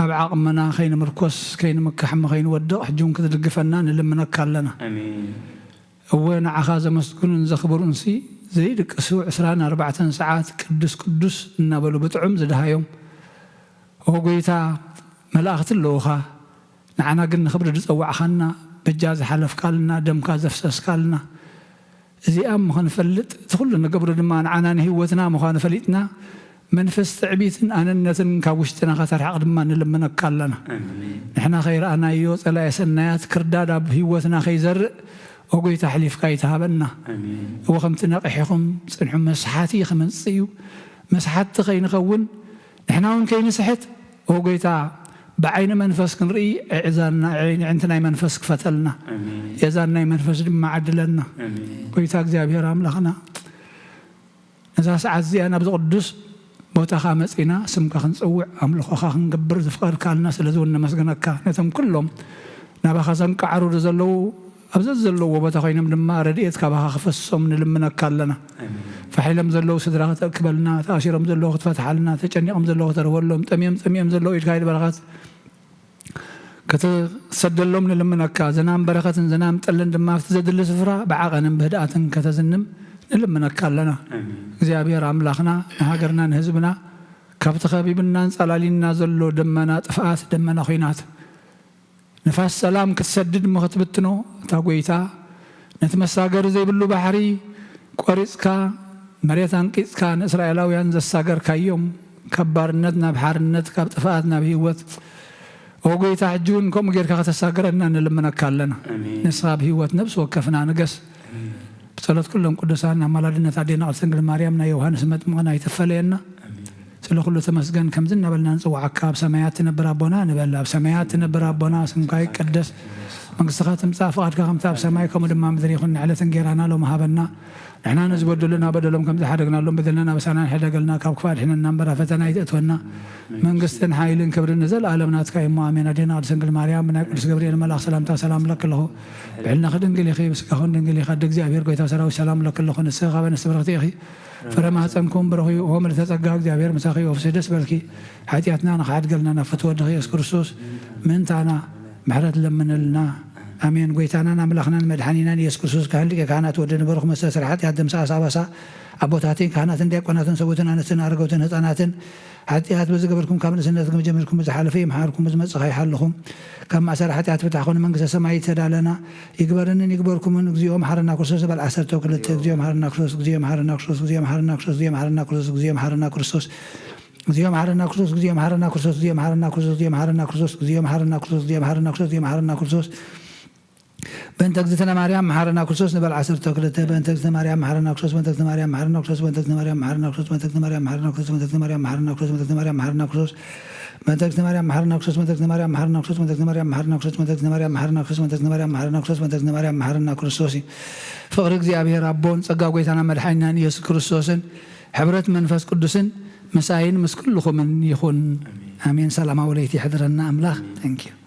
ኣብ ዓቕምና ከይንምርኮስ ከይንምካሕሞ ከይንወድቕ ሕጂ እውን ክትድግፈና ንልምነካ ኣለና። ኣሜን። እወ ንዓኻ ዘመስግኑን ዘኽብሩንሲ ዘይድቅሱ ዕስራን ኣርባዕተን ሰዓት ቅዱስ ቅዱስ እናበሉ ብጥዑም ዝደሃዮም። ኦ ጎይታ፣ መላእኽቲ ኣለዉኻ፣ ንዓና ግን ንኽብሪ ዝጸዋዕኻና፣ በጃ ዝሓለፍካልና፣ ደምካ ዘፍሰስካልና፣ እዚኣ እሞ ኸንፈልጥ፣ እቲ ኹሉ ንገብሮ ድማ ንዓና ንህይወትና ምዃኑ ፈሊጥና፣ መንፈስ ትዕቢትን ኣነነትን ካብ ውሽጥና ኸተርሕቕ ድማ ንልምነካ ኣለና። ኣሜን። ንሕና ኸይረኣናዮ ጸላኤ ሰናያት ክርዳድ ኣብ ህይወትና ኸይዘርእ፣ ኦ ጐይታ፣ ኣሕሊፍካ ኣይትሃበና። ኣሜን። እወ፣ ከምቲ ነቒሕኹም ጽንሑ፣ መስሓቲ ክመጽእ እዩ። መስሓቲ ኸይንኸውን፣ ንሕና እውን ከይንስሕት፣ ኦ ጐይታ፣ ብዓይኒ መንፈስ ክንርኢ፣ ኣዕዛንና፣ ኣዒንቲ ናይ መንፈስ ክፈተልና። ኣሜን። የዛን ናይ መንፈስ ድማ ዓድለና። ኣሜን። ጐይታ እግዚኣብሔር ኣምላኽና፣ ነዛ ሰዓት እዚኣ ናብዚ ቅዱስ ቦታኻ መጺና ስምካ ክንጽውዕ ኣምልኾኻ ክንገብር ዝፍቐድካልና፣ ስለዚ እውን ነመስግነካ። ነቶም ኩሎም ናባኻ ዘንቃዕሩ ዘለዉ፣ ኣብ ዘዘለዎ ቦታ ኮይኖም ድማ ረድኤት ካባኻ ክፈሶም ንልምነካ ኣለና። ኣሜን። ፋሕ ኢሎም ዘለዉ ስድራ ክተእክበልና፣ ተኣሲሮም ዘለዉ ክትፈትሓልና፣ ተጨኒቖም ዘለዉ ክተርወሎም፣ ጠምዮም ጸሚኦም ዘለዉ ኢድካ ኣይድበርኻት ክትሰደሎም ንልምነካ። ዝናም በረኸትን ዝናም ጠልን ድማ ኣብቲ ዘድሊ ስፍራ ብዓቐንን ብህድኣትን ከተዝንም ንልምነካ ኣለና። ኣሜን። እግዚኣብሔር ኣምላኽና ንሃገርና ንህዝብና ካብቲ ከቢብና ኣንጻላሊና ዘሎ ደመና ጥፍኣት፣ ደመና ኹናት፣ ንፋስ ሰላም ክትሰድድ እሞ ክትብትኖ፣ እታ ጐይታ፣ ነቲ መሳገሪ ዘይብሉ ባሕሪ ቈሪጽካ፣ መሬት ኣንቂጽካ ንእስራኤላውያን ዘሳገርካዮም፣ ካብ ባርነት ናብ ሓርነት፣ ካብ ጥፍኣት ናብ ህይወት፣ ኦ ጐይታ፣ ሕጂ እውን ከምኡ ጌርካ ከተሳግረና ንልምነካ ኣለና። ኣሜን። ንስኻ ብህይወት ነብሲ ወከፍና ንገስ። ኣሜን። ብጸሎት ኩሎም ቅዱሳን፣ ኣማላድነት ኣዴና ቅድስት ድንግል ማርያም፣ ናይ ዮሃንስ መጥምቕ ኣይትፈለየና። ኣሜን። ስለ ኩሉ ተመስገን። ከምዚ እናበልና ንጽውዓካ፣ ኣብ ሰማያት ትነብር ኣቦና ንበል። ኣብ ሰማያት ትነብር ኣቦና፣ ስምካ ይቀደስ፣ መንግስትኻ ትምጻእ፣ ፍቓድካ ከምቲ ኣብ ሰማይ ከምኡ ድማ ምድሪ ይኹን። ንዕለት እንጌራና ሎሚ ሃበና። ንሕና ንዝበደሉና በደሎም ከም ዝሓደግናሎም በደልና ኣበሳና ንሕደገልና፣ ካብ ክፉእ ኣድሕነና እምበር ኣብ ፈተና ኣይተእትወና። መንግስትን ሓይልን ክብርን ንዘለኣለም ናትካ እዩ እሞ፣ ኣሜን። ኣዴና ቅድስት ድንግል ማርያም ብናይ ቅዱስ ገብርኤል መልኣኽ ሰላምታ ሰላም እብለኪ ኣለኹ። ብሕልናኺ ድንግል ኢኺ፣ ብስጋኺ እውን ድንግል ኢኺ። ኣደ እግዚኣብሔር ጐይታ ሰራዊት ሰላም እብለኪ ኣለኹ። ንስኺ ካብ ኣንስቲ ብርኽቲ ኢኺ። ፍረ ማህፀንኩም ብሩኽ እዩ። ኦ ምልዕተ ጸጋ፣ እግዚኣብሔር ምሳኺ እዩ። ኦፍሲ ደስ በልኪ። ሓጢኣትና ንኽሓድገልና ናብ ፍትወ ወድኺ ኢየሱስ ክርስቶስ ምእንታና ምሕረት ለምንልና። ኣሜን። ጐይታናን ኣምላኽናን መድሓኒናን ኢየሱስ ክርስቶስ፣ ካህን ሊቀ ካህናት ወዲ ንበርኹ፣ መስተስርሒ ሓጢኣት ደምሳስ ኣባሳ ኣቦታትን ካህናትን ዲያቆናትን ሰብኡትን ኣንስትን ኣረገውትን ህፃናትን ሓጢኣት ብዝገበርኩም ካብ ንእስነት ጀሚርኩም ብዝሓለፈ ይምሓርኩም፣ ብዝመጽእ ኸይሓልኹም፣ ካብ ማእሰር ሓጢኣት ፍታሕኹም፣ መንግስተ ሰማይ ይተዳለና ይግበርንን ይግበርኩምን። እግዚኦ መሓረና ክርስቶስ ንበል ዓሰርተ ክልተ። እግዚኦ መሓረና ክርስቶስ፣ እግዚኦ መሓረና ክርስቶስ፣ እግዚኦ መሓረና ክርስቶስ፣ እግዚኦ መሓረና ክርስቶስ፣ እግዚኦ መሓረና ክርስቶስ፣ እግዚኦ መሓረና ክርስቶስ፣ እግዚኦ መሓረና ክርስቶስ፣ እግዚኦ መሓረና ክርስቶስ፣ እግዚኦ መሓረና ክርስቶስ፣ እግዚኦ መሓረና ክርስቶስ፣ እግዚኦ መሓረና ክርስቶስ፣ እግዚኦ መሓረና ክርስቶስ። በእንተ እግዝእትነ ማርያም መሓረና ክርስቶስ ንበል ዓሰርተ ክልተ። በእንተ እግዝእትነ ማርያም መሓረና ክርስቶስ፣ በእንተ እግዝእትነ ማርያም መሓረና ክርስቶስ፣ በእንተ እግዝእትነ ማርያም መሓረና ክርስቶስ፣ በእንተ እግዝእትነ ማርያም መሓረና ክርስቶስ፣ በእንተ እግዝእትነ ማርያም መሓረና ክርስቶስ፣ በእንተ እግዝእትነ ማርያም መሓረና ክርስቶስ፣ በእንተ እግዝእትነ ማርያም መሓረና ክርስቶስ፣ በእንተ እግዝእትነ ማርያም መሓረና ክርስቶስ፣ በእንተ እግዝእትነ ማርያም መሓረና ክርስቶስ፣ በእንተ እግዝእትነ ማርያም መሓረና ክርስቶስ፣ በእንተ እግዝእትነ ማርያም መሓረና ክርስቶስ እዩ። ፍቕሪ እግዚኣብሔር ኣቦን ጸጋ ጐይታና መድሓኒናን ኢየሱስ ክርስቶስን ሕብረት መንፈስ ቅዱስን ምሳይን ምስ ኩልኹምን ይኹን። ኣሜን። ሰላማዊ ለይቲ ይሕድረና ኣምላኽ። Thank you።